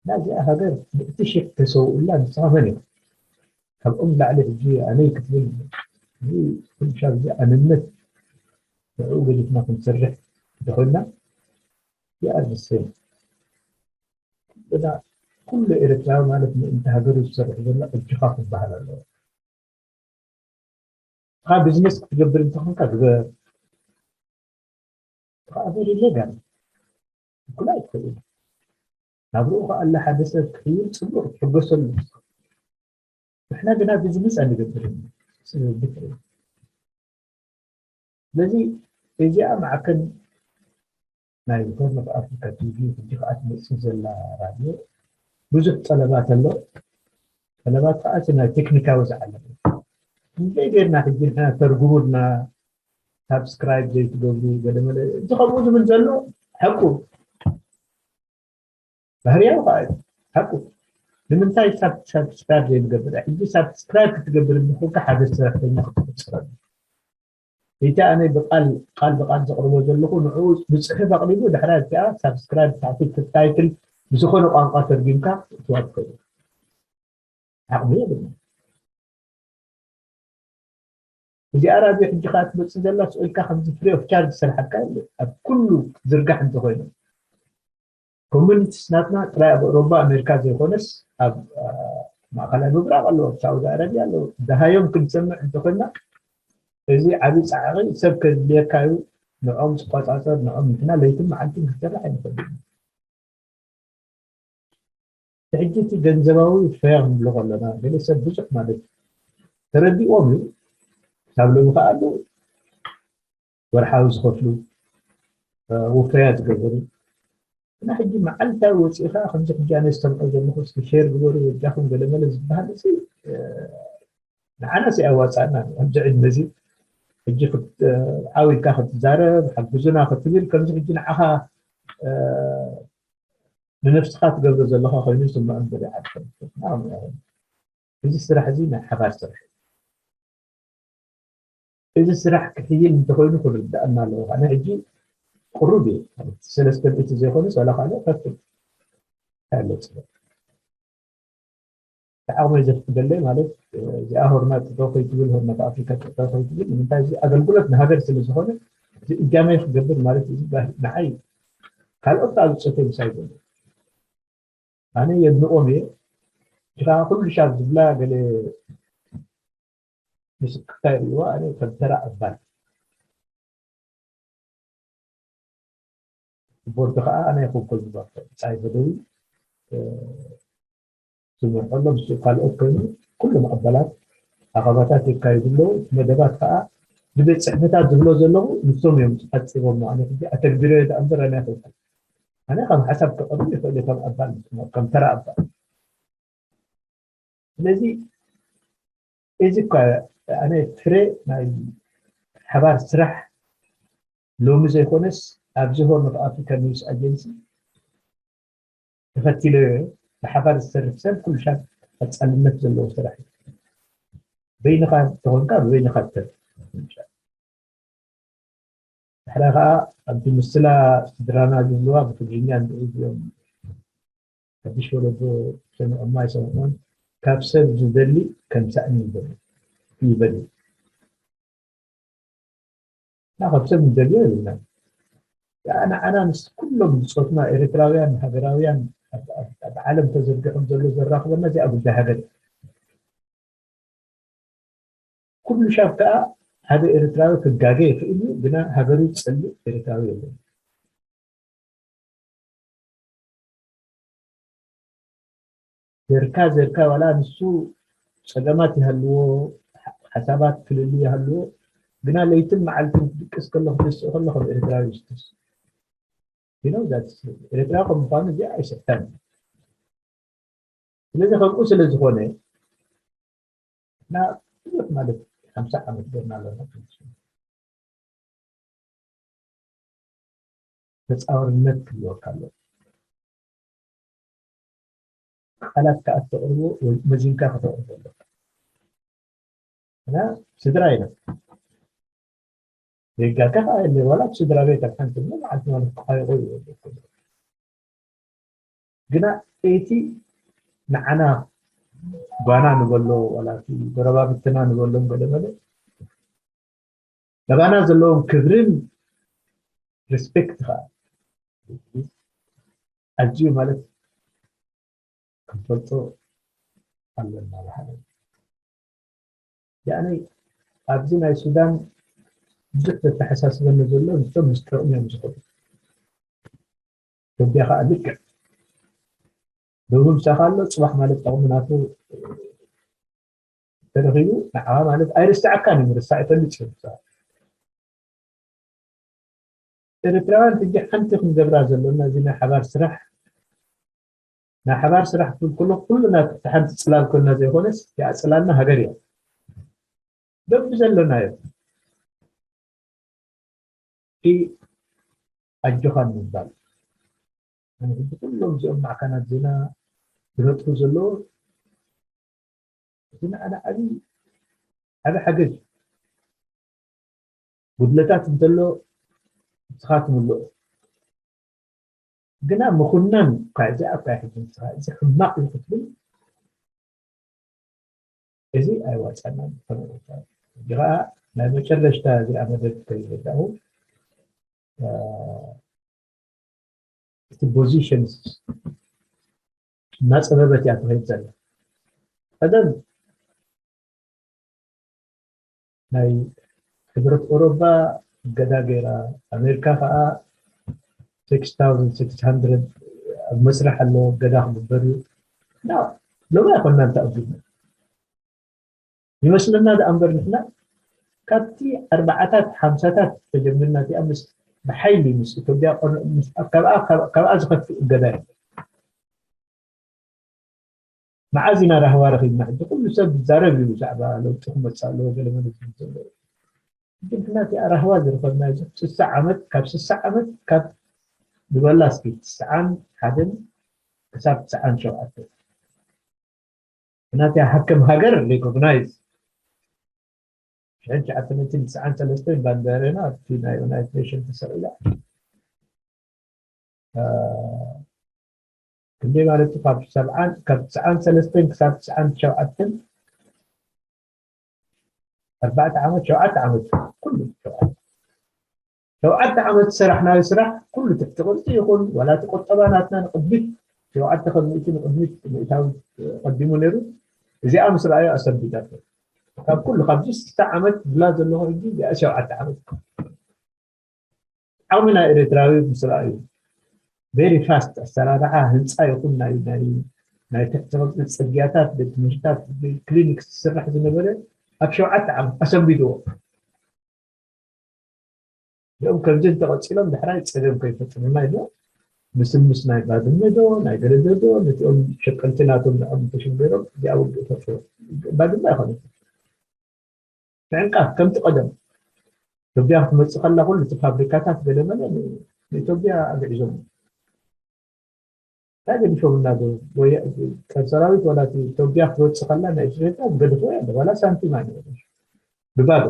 ናዚኣ ሃገር ብእቲ ሽሕ ተሰውኡላ ንስኻ መን ኢኻ? ካብኦም ላዕሊ ሕጂ ኣነይ ክትብል እዚ ኩሉ ሻብ እዚ ኣነነት ንዕኡ ገዲፍና ክንሰርሕ እንተኾይና ይኣርሰን ኩሉ ኤርትራዊ ማለት ምእንቲ ሃገሩ ዝሰርሕ ዘሎ እጅኻ ክበሃል ኣለዎ። ካ ቢዝነስ ክትገብር እንተኾንካ ግበር። ካ ኣበሪ ሌጋል ኩላ ይትኽእል። ናብርኡ ከኣለ ሓደ ሰብ ክሕይል ጽቡቕ ትሕገሰሉ። ንሕና ግና ቢዝነስ ኣይንገብርን። ስለዚ እዚኣ ማዕከን ናይ ሆርን ኦፍ ኣፍሪካ ቲቪ ሕጂ ከዓ ትመፅእ ዘላ ራድዮ ብዙሕ ጠለባት ኣሎ። ጠለባት ከዓ እቲ ናይ ቴክኒካዊ ዝዓለመ እንዘይ ጌርና ሕጂ ንሕና ተርጉሙልና ሳብስክራይብ ዘይትገብሩ ገለመለ እዚ ከምኡ ዝብል ዘሎ ሓቁ ባህርያዊ ከዓ እዩ ሓቁ። ንምንታይ ሳብስክራይብ ዘይንገብር ሕጂ ሳብስክራይብ ክትገብር እንድኮንካ ሓደ ሰራሕተኛ ክትቆፅረሉ እቲ ኣነ ብቃል ቃል ብቃል ዘቕርቦ ዘለኹ ንዕኡ ብፅሑፍ ኣቕሪቡ ድሕራ እቲኣ ሳብስክራይብ ታሕቲ ትታይትል ብዝኾነ ቋንቋ ተርጊምካ ክትዋ ትኽእል ዓቕሚ የብልና። እዚኣ ራድዮ ሕጂ ከዓ ትመፅእ ዘላ ስኢልካ ከምዚ ፍሪ ኦፍ ቻርጅ ዝሰርሓካ የለ ኣብ ኩሉ ዝርጋሕ እንተኮይኑ ኮሚኒቲስ ናትና ጥራይ ኣብ ኤሮባ ኣሜሪካ ዘይኮነስ ኣብ ማእከላይ ምብራቅ ኣለዉ ኣብ ሳውዲ ኣረብያ ኣለዉ ደሃዮም ክንሰምዕ እንተኮይና እዚ ዓብዪ ፃዕቂ ሰብ ከድልየካ እዩ ንዖም ዝቆፃፀር ንዖም ንሕና ለይትን መዓልትን ክንሰርሕ ኣይንፈልጥ ሕጂ እቲ ገንዘባዊ ፈያ ክንብሎ ከለና ገለ ሰብ ብዙሕ ማለት ተረዲእዎም እዩ ካብ ሎሚ ከዓ ኣለዉ ወርሓዊ ዝኸፍሉ ውፈያ ዝገበሩ እና ሕጂ መዓልታዊ ወፂእካ ከምዚ ሕጂ ኣነ ዝሰምዖ ዘለኹ እስኪ ሼር ግበሩ በጃኹም ገለመለ ዝበሃል እዚ ንዓናስ ኣዋፃና ኣብዚ ዕድመ እዚ ሕጂ ዓው ኢልካ ክትዛረብ ሓግዙና ክትብል ከምዚ ሕጂ ንዓኻ ንነፍስኻ ትገብሮ ዘለኻ ኮይኑ ይስምዖም ገለ ዓድታት እዚ ስራሕ እዚ ናይ ሓባር ስራሕ እዩ እዚ ስራሕ ክሕይል እንተኮይኑ ክርዳእና ኣለዎ ኣነ ሕጂ ቅሩብ እዩ ሰለስተ ሚእቲ ዘይኮነ ሰላ ካልእ ከፍል ኣሎ ፅበት ዓቕመይ ዘፍቅደለይ ማለት እዚኣ ሆርና ጥጦ ከይትብል ሆርና ኣፍሪካ ጥጦ ከይትብል ንምንታይ እዚ ኣገልግሎት ንሃገር ስለ ዝኾነ እዚ እጃመይ ክገብር ማለት እዚ ንዓይ ካልኦት ከዓ ብፆተይ ምሳይ ዘሎ ኣነ የድንቆም እየ ጅኻ ኩሉ ሻብ ዝብላ ገለ ምስክርታ ይርእዋ ኣነ ከም ተራ ኣባል ቦርድ ከዓ ኣነ ይኹን ኮዝባቶ ብፃይ በደዊ ዝመርሖ ኣሎ ምስ ካልኦት ኮይኑ ኩሎም ኣባላት ኣኸባታት የካይዱ ኣለዉ መደባት ከዓ ብቤት ፅሕፈታት ዝብሎ ዘለዉ ንሶም እዮም ዓፂቦም ኣነ ሕጂ ኣተግቢሮ እየ ተኣምበር ኣነ ይኽልኩ ኣነ ካብ ሓሳብ ክቐርብ ይኽእል ከም ኣባል ከም ተራ ኣባል ስለዚ እዚ እኳ ኣነ ፍረ ናይ ሓባር ስራሕ ሎሚ ዘይኮነስ ኣብዚ ሆርን ኦፍ ኣፍሪካ ኒውስ ኣጀንሲ ተኸቲለዮ ብሓባር ዝሰርሕ ሰብ ኩሉ ሻብ ቀፃልነት ዘለዎ ስራሕ እዩ በይንኻ ተኾንካ ብበይንኻ ትሰርሕ ድሕራ ከዓ ኣብቲ ምስላ ስድራና ዝብልዋ ብትግርኛ እንግሊዝ እዮም ሓድሽ ወለዶ ሰሚዖማ ይሰምዑን ካብ ሰብ ዝደሊ ከም ሳእኒ ይበሉ ይበሉ እና ካብ ሰብ ንደልዮ የብልና ንዓና ምስ ኩሎም ብፆትና ኤርትራውያን ሃገራውያን ኣብ ዓለም ተዘርጊሖም ዘሎ ዘራኽበና እዚኣ ጉዳይ ሃገር ኩሉ ሻብ ከዓ ሓደ ኤርትራዊ ክጋገ ይኽእል እዩ ግና ሃገሩ ዝፀልእ ኤርትራዊ የለን ዘርካ ዘርካ ዋላ ንሱ ፀገማት ይሃልዎ ሓሳባት ክልል ይሃልዎ ግና ለይትን መዓልትን ክድቅስ ከሎ ክደስእ ከሎ ከም ኤርትራዊ ዝትስ ኤርትራ ከም ምኳኑ እዚኣ ኣይስሕተን ስለዚ ከምኡ ስለ ዝኾነ እና ብዙሕ ማለት ሓምሳ ዓመት ገርና ኣለና ተፃዋርነት ክህልወካ ኣለዎ ቃላት ከዓ ተቕርቦ መዚንካ ከተቕርቦ ኣለካ እና ስድራ ኢና ዜጋካ ከዓ የለ ዋላ ስድራ ቤት ኣብ ሓንቲ መዓልቲ ማለት ክቃየቆ ይወደኩ ግና እቲ ንዓና ጓና ንበሎ ዋላ እቲ ጎረባብትና ንበሎም ገለመለ ናባና ዘለዎም ክብርን ሪስፔክት ከዓ ኣዝዩ ማለት ክንፈልጦ ኣለና በሃለ። ያኒ ኣብዚ ናይ ሱዳን ብዙሕ ዘተሓሳስበኒ ዘሎ እቶም ምስ ጥቕሚ እዮም ዝኸዱ። ኢትዮጵያ ከዓ ልክዕ ደቡብ ምሳኻ ኣሎ፣ ፅባሕ ማለት ጠቕሚ ናቱ ተረኺቡ ንዓኻ ማለት ኣይርስዓካን እዩ፣ ምርሳዕ ይፈልጥ እዩ። ኤርትራውያን ሕጂ ሓንቲ ክንገብራ ዘሎና እዚ ናይ ሓባር ስራሕ ናይ ሓባር ስራሕ ክብል ከሎ ኩልና ትሕቲ ሓንቲ ፅላል ኮይና ዘይኮነስ እቲኣ ፅላልና ሃገር እያ። ደብ ዘሎናዮ እቲ ኣጆኻን ምባል። ኣነ ሕጂ ኩሎም እዚኦም ማዕከናት ዜና ዝነጥፉ ዘለዉ እቲ ንዓና ዓብዪ ዓቢ ሓገዝ እዩ። ጉድለታት እንተሎ ንስኻ ትምልኦ ግና ምኹናን እኳ እዚኣ እኳ ሕጂ ንስኻ እዚ ሕማቕ እዩ ክትብል እዚ ኣይዋፀናን ተመልከታ። እዚ ከዓ ናይ መጨረሽታ እዚኣ መደብ ከይወዳእኹ እቲ ፖዚሽንስ እናፀበበት እያ ትኸይድ ዘላ። ቀደም ናይ ሕብረት ኤውሮጳ እገዳ ገይራ ኣሜሪካ ከዓ six thousand six hundred ኣብ መስርሕ ኣሎ እገዳ ክግበር እዩ። ና ሎሚ ኣይኮንና እንተኣቢና ይመስለና ደኣ እምበር ንሕና ካብቲ ኣርባዓታት ሓምሳታት ተጀሚርና እቲኣ ምስ ብሓይሊ ምስ ኢትዮጵያ ቆን- ምስ- ካብኣ ካብ- ካብኣ ዝኸፍእ እገዳ የለን። መዓዝ ኢና ራህዋ ረኺብና? ሕጂ ኩሉ ሰብ ይዛረብ እዩ ብዛዕባ ለውጢ ክመፅእ ኣለዎ ገለ መለ ዝብል ዘሎ። ሕጂ ንሕና እቲኣ ራህዋ ዝረኸብና እዚ ስሳ ዓመት ካብ ስሳ ዓመት ካብ ዝበላ እስኪ ትስዓን ሓደን ክሳብ ትስዓን ሸውዓተን ናትያ ሃከም ሃገር ሪኮግናይዝ ሽሕን ትሽዓተ ሚእትን ትስዓን ሰለስተን ባንዴሬና ኣብቲ ናይ ዩናይትድ ኔሽን ተሰቒላ ክንደይ ማለት እዩ ካብ ሰብዓን ካብ ትስዓን ሰለስተን ክሳብ ትስዓን ሸውዓተን ኣርባዕተ ዓመት ሸውዓተ ዓመት ኩሉ ሸውዓተ ሸውዓተ ዓመት ዝሰራሕናዮ ስራሕ ኩሉ ትሕቲ ቅርፂ ይኹን ዋላ እቲ ቁጠባ ናትና ንቅድሚት ሸውዓተ ካብ ሚእቲ ንቅድሚት ሚእታዊ ቀዲሙ ነይሩ። እዚኣ ምስ ረኣዩ ኣሰንቢዳቶ ካብ ኩሉ ካብዚ ስልሳ ዓመት ዝብላ ዘለኹ ሕጂ እዚኣ ሸውዓተ ዓመት ዓቕሚ ናይ ኤርትራዊ ምስ ረኣዩ ቬሪ ፋስት ኣሰራርሓ ህንፃ ይኹን ናይ ናይ ናይ ትሕቲ ቅርፂ ፅርግያታት ቤት ትምህርትታት ክሊኒክ ዝስራሕ ዝነበረ ኣብ ሸውዓተ ዓመት ኣሰንቢድዎ። እዚኦም ከምዚ እንተቐፂሎም ዳሕራይ ፀገም ከይፈጥሩና ኢሎ ምስምስ ናይ ባድመ ዶ ናይ ገለዶ ዶ ነቲኦም ሸቀልቲ ናቶም ንዕኦም ተሽገሮም እዚኣ ውግእ ፈጥሩ ባድመ ኣይኮነት ምዕንቃፍ ከምቲ ቀደም ኢትዮጵያ ክትመፅእ ከላ ኩሉ እቲ ፋብሪካታት ገለመለ ንኢትዮጵያ ኣግዒዞም እንታይ ገዲፎምና ዶ ጸብ ሰራዊት ዋላ ኢትዮጵያ ክትወፅእ ከላ ናይ ኢትዮጵያ ዝገድፎ የለ ዋላ ሳንቲም ኣይነበረ ብባዶ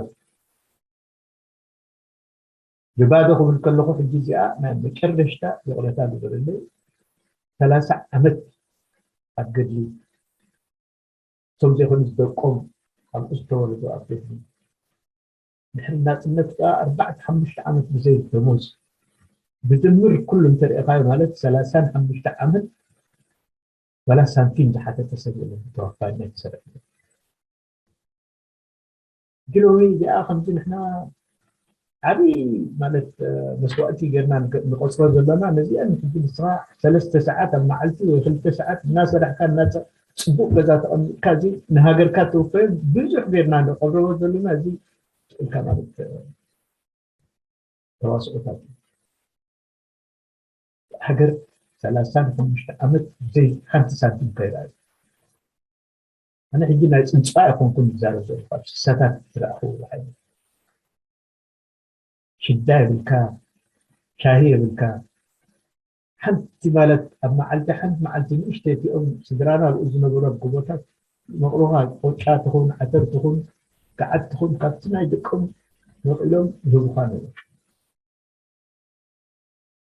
ብባዶ ክብል ከለኹ ሕጂ እዚኣ ናይ መጨረሽታ ይቕረታ ግበረለይ ሰላሳ ዓመት ኣብ ገድሊ እቶም ዘይኮኑ ደቆም ኣብኡ ዝተወለዱ ኣብ ገድሊ ድሕሪ ናፅነት ከዓ ኣርባዕተ ሓሙሽተ ዓመት ብዘይ ደሞዝ ብድምር ኩሉ እንተሪእኻዮ ማለት ሰላሳን ሓሙሽተ ዓመት ዋላ ሳንቲም ዝሓተተ ሰብ የለን ብተወፋይነት ዝሰርሕ ግን ሎሚ እዚኣ ከምዚ ንሕና ዓብዪ ማለት መስዋእቲ ጌርና ንቆፅሮ ዘለና ነዚኣ ንሕጂ ንስኻ ሰለስተ ሰዓት ኣብ መዓልቲ ወይ ክልተ ሰዓት እናሰራሕካ እናፀ ፅቡቅ ገዛ ተቐሚጥካ እዚ ንሃገርካ ተወፈዮም ብዙሕ ጌርና ንቀብረቦ ዘለና እዚ ስእልካ ማለት ተዋስኦታት እዩ። ሃገር ሰላሳን ሓሙሽተ ዓመት ብዘይ ሓንቲ ሳንቲም ከይረኣዩ ኣነ ሕጂ ናይ ፅንፅዋ ኣይኮንኩን ዝዛረብ ዘለኹ ኣብ ስሳታት ዝረኣኹ ዝዓይነት ሽዳ የብልካ ሻሂ የብልካ ሓንቲ ማለት ኣብ መዓልቲ ሓንቲ መዓልቲ ንእሽተይ እቲኦም ስድራና ኣብኡ ዝነበሩ ኣብ ጎቦታት መቕሎኻ ቆጫ ትኹን ዓተር ትኹን ገዓት ትኹን ካብቲ ናይ ደቆም ነቒሎም ይህቡኻ ነይሮም።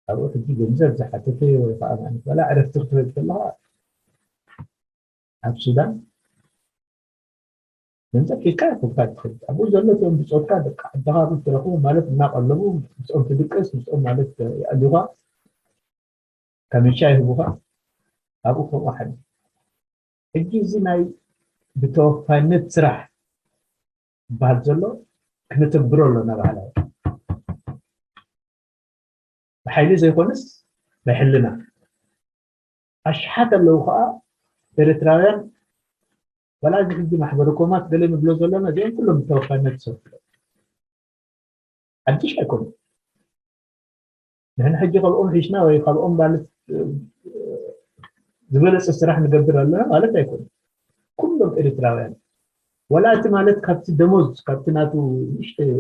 ኣብኡ ሕጂ ገንዘብ ዝሓተተ ወይ ከዓ ማለት ዋላ ዕረፍቲ ክትበል ከለካ ኣብ ሱዳን ገንዘብ ሒዝካ ኢኹም ትኸድ። ኣብኡ ዘሎ እቶም ብጾትካ ደቂ ዓድኻ ትረኽቦም ማለት እናቐለቡ ምስኦም ትድቅስ፣ ምስኦም ማለት የዕልዩኻ፣ ካሚቻ ይህቡኻ። ኣብኡ ከምኡ ሓዲ። ሕጂ እዚ ናይ ብተወፋይነት ስራሕ ዝበሃል ዘሎ ክነተግብሮ ኣሎና ባህላዊ። ብሓይሊ ዘይኮነስ ብሕልና። ኣሽሓት ኣለዉ ከዓ ኤርትራውያን፣ ዋላ እዚ ሕጂ ማሕበረ ኮማት ገለ ንብሎ ዘለና እዚኦም ኩሎም ብተወፋይነት ዝሰርሑ እዮም። ሓድሽ ኣይኮኑን። ንሕና ሕጂ ካብኦም ሒሽና ወይ ካብኦም ማለት ዝበለጸ ስራሕ ንገብር ኣለና ማለት ኣይኮኑን። ኩሎም ኤርትራውያን፣ ዋላ እቲ ማለት ካብቲ ደሞዝ ካብቲ ናቱ ንእሽተይ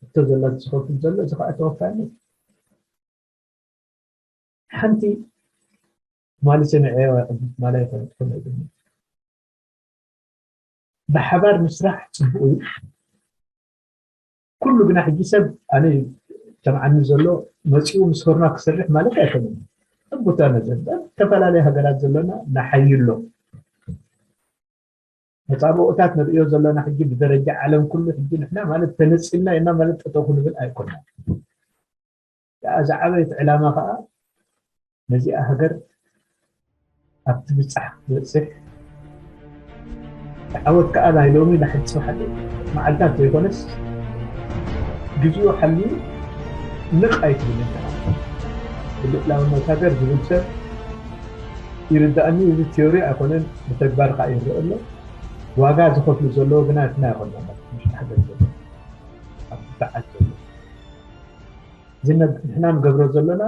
ሕቶ ዘላ ዝኸፍል ዘሎ እዚ ከዓ ተወፋይነት። ሓንቲ ትማሊ ሰሚዐያ ማለት ኣይኮነ ትኾነ ግን ብሓባር ምስራሕ ጽቡቕ እዩ። ኩሉ ግና ሕጂ ሰብ ኣነ ሰምዓኒ ዘሎ መጺኡ ምስ ኮሮና ክሰርሕ ማለት ኣይኮነን። ኣብ ቦታ ነዘን ዝተፈላለያ ሃገራት ዘለና ንሓይሎ ተጻብኦታት ንርእዮ ዘለና ሕጂ ብደረጃ ዓለም ኩሉ ሕጂ ንሕና ማለት ተነጺልና ኢና ማለት ጠጠው ክንብል ኣይኮናን። ደኣ ዝዓበየት ዕላማ ከዓ ነዚኣ ሃገር ኣብቲ ብጻሕ ክትበጽሕ ዓወት ከዓ ናይ ሎሚ ናይ ሕጂ ጽባሕ መዓልታት ዘይኮነስ ግዜኡ ሓልዩ ንቕ ኣይትብል እንተ ብልዕላውነት ሃገር ዝብል ሰብ ይርዳእኒ። እዚ ቲዮሪ ኣይኮነን፣ ብተግባር ከዓ ይረአ ኣሎ። ዋጋ ዝኸፍሉ ዘለዉ ግና እቲ ናይ ኮና ምሽጣሕ ገንዘብ ኣብ በዓል ዘሎ እዚ ንሕና ንገብሮ ዘለና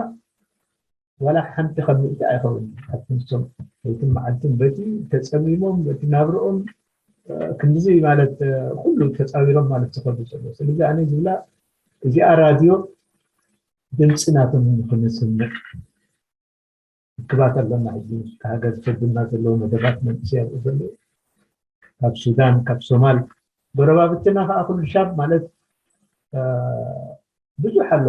ዋላ ሓንቲ ካብ ሚእቲ ኣይኸውን። ኣብቲ ንሶም ለይትን መዓልትን በቲ ተጸሚሞም በቲ ናብርኦም ክንድዚ ማለት ኩሉ ተጻዊሮም ማለት ዝኸዱ ዘሎ። ስለዚ ኣነ ዝብላ እዚኣ ራድዮ ድምፂ ናቶም ንክንስምዕ ክባት ኣለና። ሕጂ እቲ ሃገር ዝፈድና ዘለዉ መደባት መንእሰይ ኣብኡ ዘለዉ ካብ ሱዳን ካብ ሶማል ጎረባብትና ከዓ ኩሉ ሻብ ማለት ብዙሕ ኣሎ።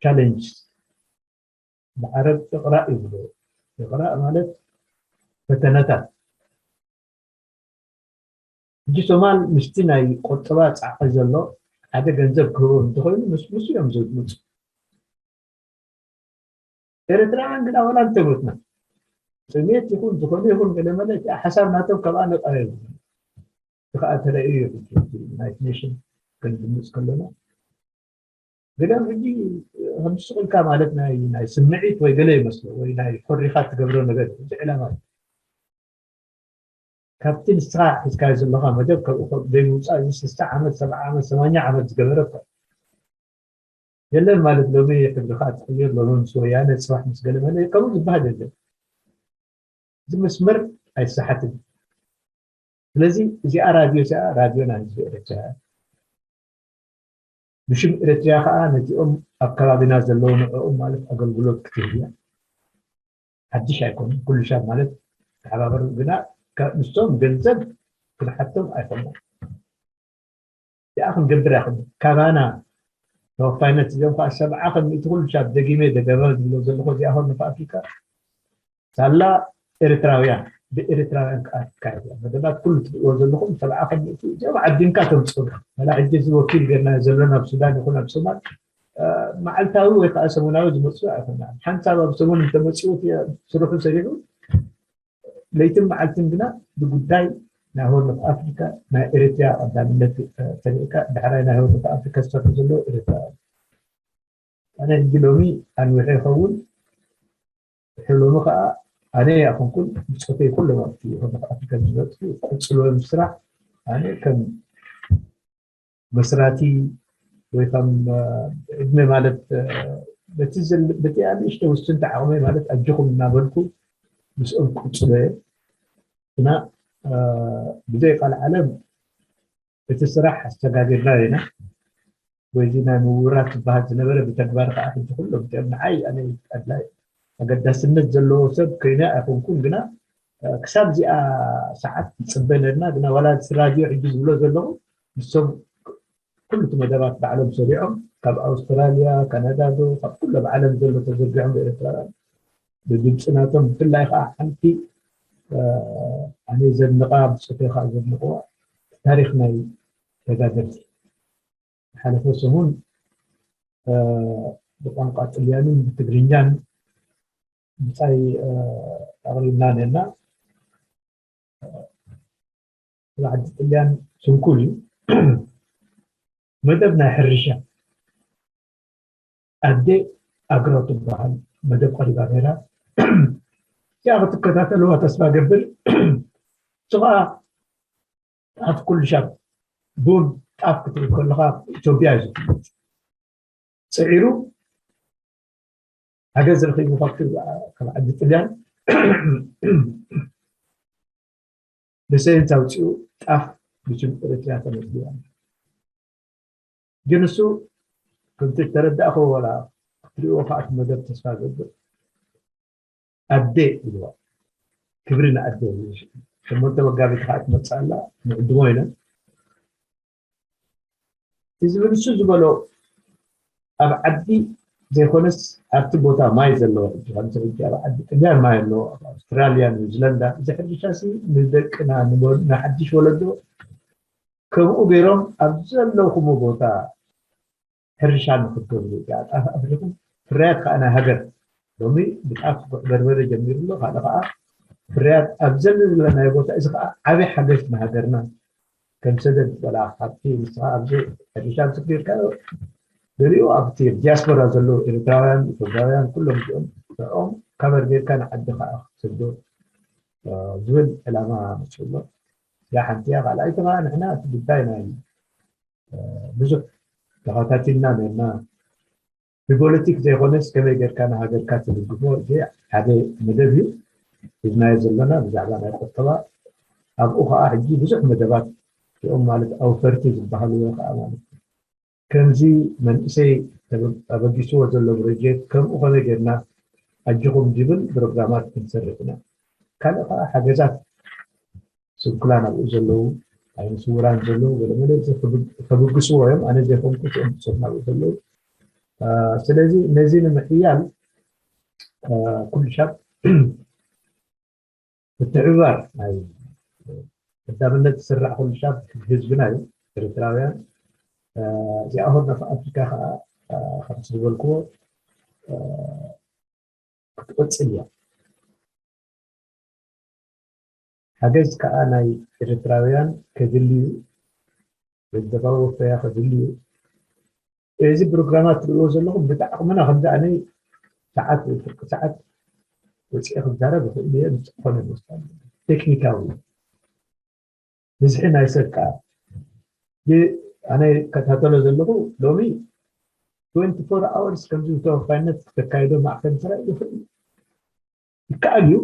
ቻሌንጅ ብዓረብ እቕራእ ይብሉ። እቕራእ ማለት ፈተነታት። ሕጂ ሶማል ምስቲ ናይ ቆጠባ ፃዕቒ ዘሎ ሓደ ገንዘብ ክህቦም እንተኮይኑ ምስ ምስ እዮም ዝምፁ። ኤርትራውያን ግና ዋላ እንተሞትና ጥሜት ይኹን ዝኾነ ይኹን ገለመለ እቲኣ ሓሳብ ናቶም ካብኣ ነፃ እዮም። እቲ ከዓ ተለዩ እዩ። ዩናይትድ ኔሽን ክንድምፅ ከለና ገሊኦም ሕጂ ከም ስቕ ኢልካ ማለት ናይ ናይ ስምዒት ወይ ገለ ይመስሎ ወይ ናይ ፈሪኻ ትገብሮ ነገር እዩ። እዚ ዕላማ እዩ። ካብቲ ንስኻ ሒዝካዮ ዘለኻ መደብ ካብኡ ዘይምውፃእ እዚ ስልሳ ዓመት ሰብዓ ዓመት ሰማንያ ዓመት ዝገበረ እኮ የለን ማለት ሎሚ ሕብርኻ ትቕይር ሎሚ ምስ ወያነ ፅባሕ ምስ ገለመለ ከምኡ ዝበሃል የለን። እዚ መስመር ኣይሰሓትን። ስለዚ እዚኣ ራድዮ እዚኣ ራድዮ ናይ ህዝቢ ኤርትራ እያ። ብሽም ኤርትራ ከዓ ነዚኦም ኣብ ከባቢና ዘለዉ ንዕኦም ማለት ኣገልግሎት ክትህብ እያ። ሓድሽ ኣይኮኑን ኩሉ ሻብ ማለት ተሓባበሩ ግና ንሶም ገንዘብ ክንሓቶም ኣይኮኑን። እዚኣ ክንገብር ያኽል ካባና ተወፋይነት እዚኦም ከዓ ሰብዓ ከም ሚእቲ ኩሉ ሻብ ደጊመ ደገመ ዝብሎ ዘለኹ እዚኣ ሆርን ኣፍሪካ ሳላ ኤርትራውያን ብኤርትራውያን ከዓ ትካየድ እያ። መደባት ኩሉ ትርእዎ ዘለኹም ሰብዓ ከም ሚእቲ እዚኦም ዓዲምካ ተምፅኡ መላ ሕጂ እዚ ወኪል ገርና ዘሎ ናብ ሱዳን ይኹን ኣብ ሶማል መዓልታዊ ወይ ከዓ ሰሙናዊ ዝመፅኡ ኣይኮና። ሓንሳብ ኣብ ሰሙን እንተመፅኡ ስርሑ ሰሪሑ ለይትን መዓልትን ግና ብጉዳይ ናይ ሆርን ኦፍ ኣፍሪካ ናይ ኤርትራ ቀዳምነት ተሪእካ ዳሕራይ ናይ ሆርን ኦፍ ኣፍሪካ ዝሰርሑ ዘለዉ ኤርትራ ኣነ ሕጂ ሎሚ ኣንዊሐ ይኸውን ሕሎሚ ከዓ ኣነ ያኹንኩን ብፆተይ ኩሎም ኣብቲ ሆርን ኦፍ ኣፍሪካ ዝመፅኡ ቀፅሎ ምስራሕ ኣነ ከም መስራቲ ወይ ከም ዕድመ ማለት በቲ በቲ ንእሽተ ውስንቲ ዓቕመይ ማለት ኣጆኹም እናበልኩ ምስኦም ክቅፅሎ እየ ግና ብዘይ ቃል ዓለም እቲ ስራሕ ኣስተጋጊርና ኢና ወይ እዚ ናይ ምውራት ዝበሃል ዝነበረ ብተግባር ከዓ ሕጂ ኩሎም እዚኦም ንዓይ ኣነ ኣድላይ ኣገዳስነት ዘለዎ ሰብ ኮይነ ኣይኮንኩን ግና ክሳብ እዚኣ ሰዓት ይፅበ ነርና ግና ዋላ እቲ ራድዮ ሕጂ ዝብሎ ዘለኹ ንሶም ኩሉ እቲ መደባት ባዕሎም ሰሪዖም ካብ ኣውስትራልያ፣ ካናዳ ዶ፣ ካብ ኩሎም ዓለም ዘሎ ተዘርጊሖም ብኤርትራውያን ብድምፂ ናቶም፣ ብፍላይ ከዓ ሓንቲ፣ እ፣ ኣነ ዘድንቓ፣ ብፆተይ ከዓ ዘድንቕዋ፣ ታሪኽ ናይ ተጋደልቲ ዝሓለፈ ሰሙን፣ እ፣ ብቋንቋ ጥልያንን ብትግርኛን ብጻይ፣ እ፣ ኣቕሪብና ነርና። ኣብ ዓዲ ጥልያን ስንኩል እዩ። መደብ ናይ ሕርሻ ኣደ ኣግሮ ትበሃል መደብ ቀሪባ ነይራ። እዚኣ ክትከታተልዋ ተስፋ ገብር። እሱ ኸዓ ጣፍ ኩሉ ሻብ ቡን ጣፍ ክትብል ከለኻ ኢትዮጵያ እዩ ዝፍለጥ። ጽዒሩ ሓገዝ ረኺቡ ካብቲ ካብ ዓዲ ጥልያን ብሳይንስ ኣውፂኡ ጣፍ ብስም ኤርትራ ተመዝጊባ። ግን እሱ ከምቲ ዝተረዳእኽዎ ዋላ ክትሪእዎ ከዓ እቲ መደብ ተስፋ ገብር ኣደ ኢልዋ። ክብሪ ንኣደ። ሸሞንተ መጋቢት ከዓ ትመፅእ ኣላ፣ ንዕድሞ ኢና። እዚ ዝብል እሱ ዝበሎ ኣብ ዓዲ ዘይኮነስ ኣብቲ ቦታ ማይ ዘለዎ ሕጂ ከምዚ ሕጂ ኣብ ዓዲ ጥልያን ማይ ኣለዎ፣ ኣብ ኣውስትራልያ፣ ኒውዚላንዳ፣ እዚ ሕርሻ ሲ ንደቅና ንመ-፣ ንሓድሽ ወለዶ ከምኡ ገይሮም ኣብ ዘለኹሞ ቦታ ሕርሻ ንክትገብሩ፣ ጣፍ ኣፍሪኹም ፍርያት ከዓ ናይ ሃገር፣ ሎሚ ብጣፍ ጉዕ በርበረ ጀሚሩ ኣሎ፣ ካልእ ከዓ ፍርያት ኣብ ዘለናዮ ቦታ፣ እዚ ከዓ ዓብዪ ሓገዝ ንሃገርና። ከም ሰደድ በላ ካብቲ ንስኻ ኣብዚ ሕርሻ ምስግርካዮ ገሊኡ ኣብቲ ዲያስፖራ ዘለዉ ኤርትራውያን፣ ኢትዮጵያውያን ኩሎም እዚኦም ንዕኦም ካቨር ጌርካ ንዓዲ ከዓ ክትሰዶ፣ እ፣ ዝብል ዕላማ መፅኡ ኣሎ። እዚኣ ሓንቲ እያ። ካልኣይቲ ከዓ ንሕና እቲ ጉዳይ ናይ፣ እ፣ ብዙሕ ተኸታቲልና ነርና። ብፖለቲክ ዘይኮነስ ከመይ ጌርካ ንሃገርካ ትድግፎ፣ እዚ ሓደ መደብ እዩ ሒዝናዮ ዘለና ብዛዕባ ናይ ቁጠባ። ኣብኡ ከዓ ሕጂ ብዙሕ መደባት እዚኦም ማለት ኣውፈርቲ ዝበሃሉ ወይ ከዓ ማለት ከምዚ መንእሰይ ተበ-፣ ኣበጊስዎ ዘሎ ፕሮጀክት ከምኡ ከመይ ጌርና ኣጅኹም ዝብል ፕሮግራማት ክንሰርሕ ኢና። ካልእ ከዓ ሓገዛት ስንኩላን ኣብኡ ዘለዉ፣ ዓይነ ስውራን ዘለዉ፣ ገለ መለ ከብግ-፣ ከብግስዎ እዮም። ኣነ ዘይኮንኩ እቶም ሰብ ናብኡ ዘለዉ። አ፣ ስለዚ ነዚ ንምሕያል፣ አ፣ ኩሉ ሻብ ምትሕብባር ናይ ቀዳምነት ዝስራሕ ኩሉ ሻብ ህዝብና እዩ፣ ኤርትራውያን። አ፣ እዚኣ ሆርን ኦፍ ኣፍሪካ ከዓ፣ አ፣ ከምቲ ዝበልክዎ፣ አ፣ ክትቕጽል እያ። ሓገዝ ከዓ ናይ ኤርትራውያን ከድሊ እዩ፣ ገንዘባዊ ወፈያ ከድሊ እዩ። እዚ ፕሮግራማት ትርእይዎ ዘለኹም ብጣዕቕምና ከምዚ ኣነ ሰዓት ወይ ፍርቂ ሰዓት ወፂኤ ክዛረብ ይኽእል እየ፣ ምስ ዝኾነ መስል ቴክኒካዊ ብዝሒ ናይ ሰብ ከዓ ግ-፣ ኣነ ከታተሎ ዘለኹ ሎሚ ትዌንቲ ፎር ኣወርስ ከምዚ ብተወፋይነት ክተካይዶ ማዕከን ስራሕ ይኽእል እዩ። ይከኣል እዩ፣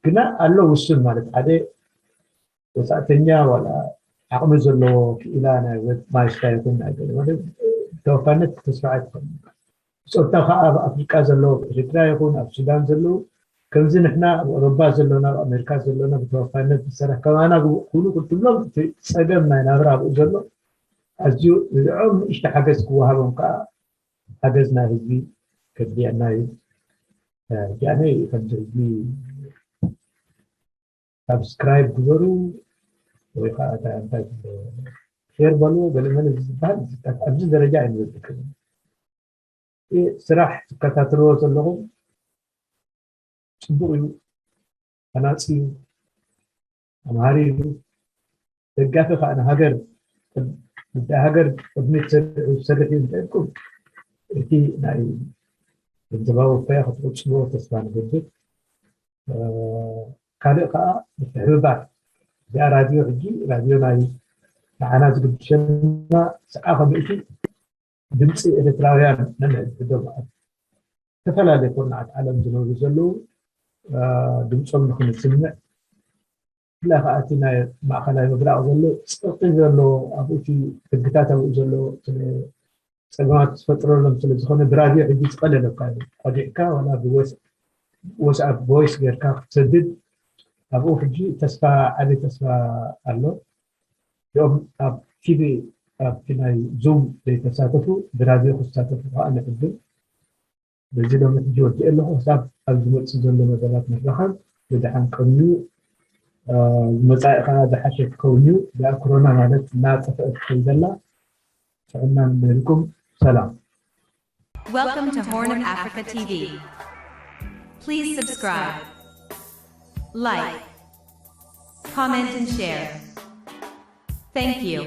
ግና ኣሎ ውሱን ማለት ሓደ ወፃእተኛ ዋላ ዓቕሚ ዘለዎ ክኢላ ናይ ወ-፣ ማይ ስታይ ይኹን ናይ ገለ ወደ ተወፋይነት ክትስፋዕ ኣይትኽእልን። ብፆታ ከዓ ኣብ ኣፍሪቃ ዘለዉ፣ ኣብ ኤርትራ ይኹን ኣብ ሱዳን ዘለዉ፣ ከምዚ ንሕና ኣብ ኣውሮፓ ዘሎና፣ ኣብ ኣሜሪካ ዘሎና ብተወፋይነት ዝሰርሕ ከማና ግቡ-፣ ክብሉ ክትብሎም እቲ ፀገም ናይ ናብራ ኣብኡ ዘሎ ኣዝዩ ንዕኦም ንእሽቶ ሓገዝ ክወሃቦም ከዓ ሓገዝ ናይ ህዝቢ ከድልየና እዩ። እ፣ ጃነይ ከምዚ ህዝቢ ሳብስክራይብ ግበሩ ወይ ከዓ እንታይ፣ እንታይ ሼር በሉ፣ ገለ መለ ዝበሃል ኣብዚ ደረጃ ኣይንበጽሕን። እ፣ ስራሕ ትከታተልዎ ዘለኹም ጽቡቕ እዩ፣ ሃናጺ እዩ፣ ኣምሃሪ እዩ። ደጋፊ ከዓ ንሃገር፣ ንሃገር ቅድሚት ዝሰርሕ፣ ዝሰርሕ እዩ እንተልኩም፣ እቲ ናይ ገንዘባዊ ወፈያ ክትቕጽልዎ ተስፋ ንገብር። እ፣ ካልእ ከዓ ምትሕብባር። እዚኣ ራድዮ ሕጂ፣ ራድዮ ናይ ንዓና ዝግድሸና ሰዓ ከምእቲ ድምፂ ኤርትራውያን ነንሕድሕዶም ኣብ ዝተፈላለዩ ኩርናዓት ዓለም ዝነብሩ ዘለዉ፣ እ፣ ድምፆም ንክንስምዕ፣ ብፍላይ ከዓ እቲ ናይ ማእኸላይ ምብራቕ ዘሎ ፀቕጢ ዘሎ፣ ኣብኡ እቲ ሕግታት ኣብኡ ዘሎ ስለ ፀገማት ዝፈጥረሎም ስለ ዝኾነ፣ ብራድዮ ሕጂ ዝቐለለካ እዩ። ቆዲዕካ ዋላ ብወስ-፣ ወስኣፕ ቮይስ ጌርካ ክትሰድድ፣ ኣብኡ ሕጂ ተስፋ፣ ዓቢ ተስፋ ኣሎ። እዚኦም ኣብ ቲቪ ኣብቲ ናይ ዙም ዘይተሳተፉ ብራድዮ ክሳተፉ ከዓ ንዕድል በዚ ሎሚ ሕጂ ወዲእ ኣለኹ። ክሳብ ኣብ ዝመፅእ ዘሎ መደባት ንራኸብ። ብደሓን ቀንዩ። ዝመፃኢ ከዓ ዝሓሸ ክኸውን እዩ። እዚኣ ኮሮና ማለት እናጠፍአት ትኸይድ ዘላ። ጥዕናን ነልኩም። ሰላም። Welcome to Horn of Africa T V. Please subscribe, like, comment, and share. Thank you.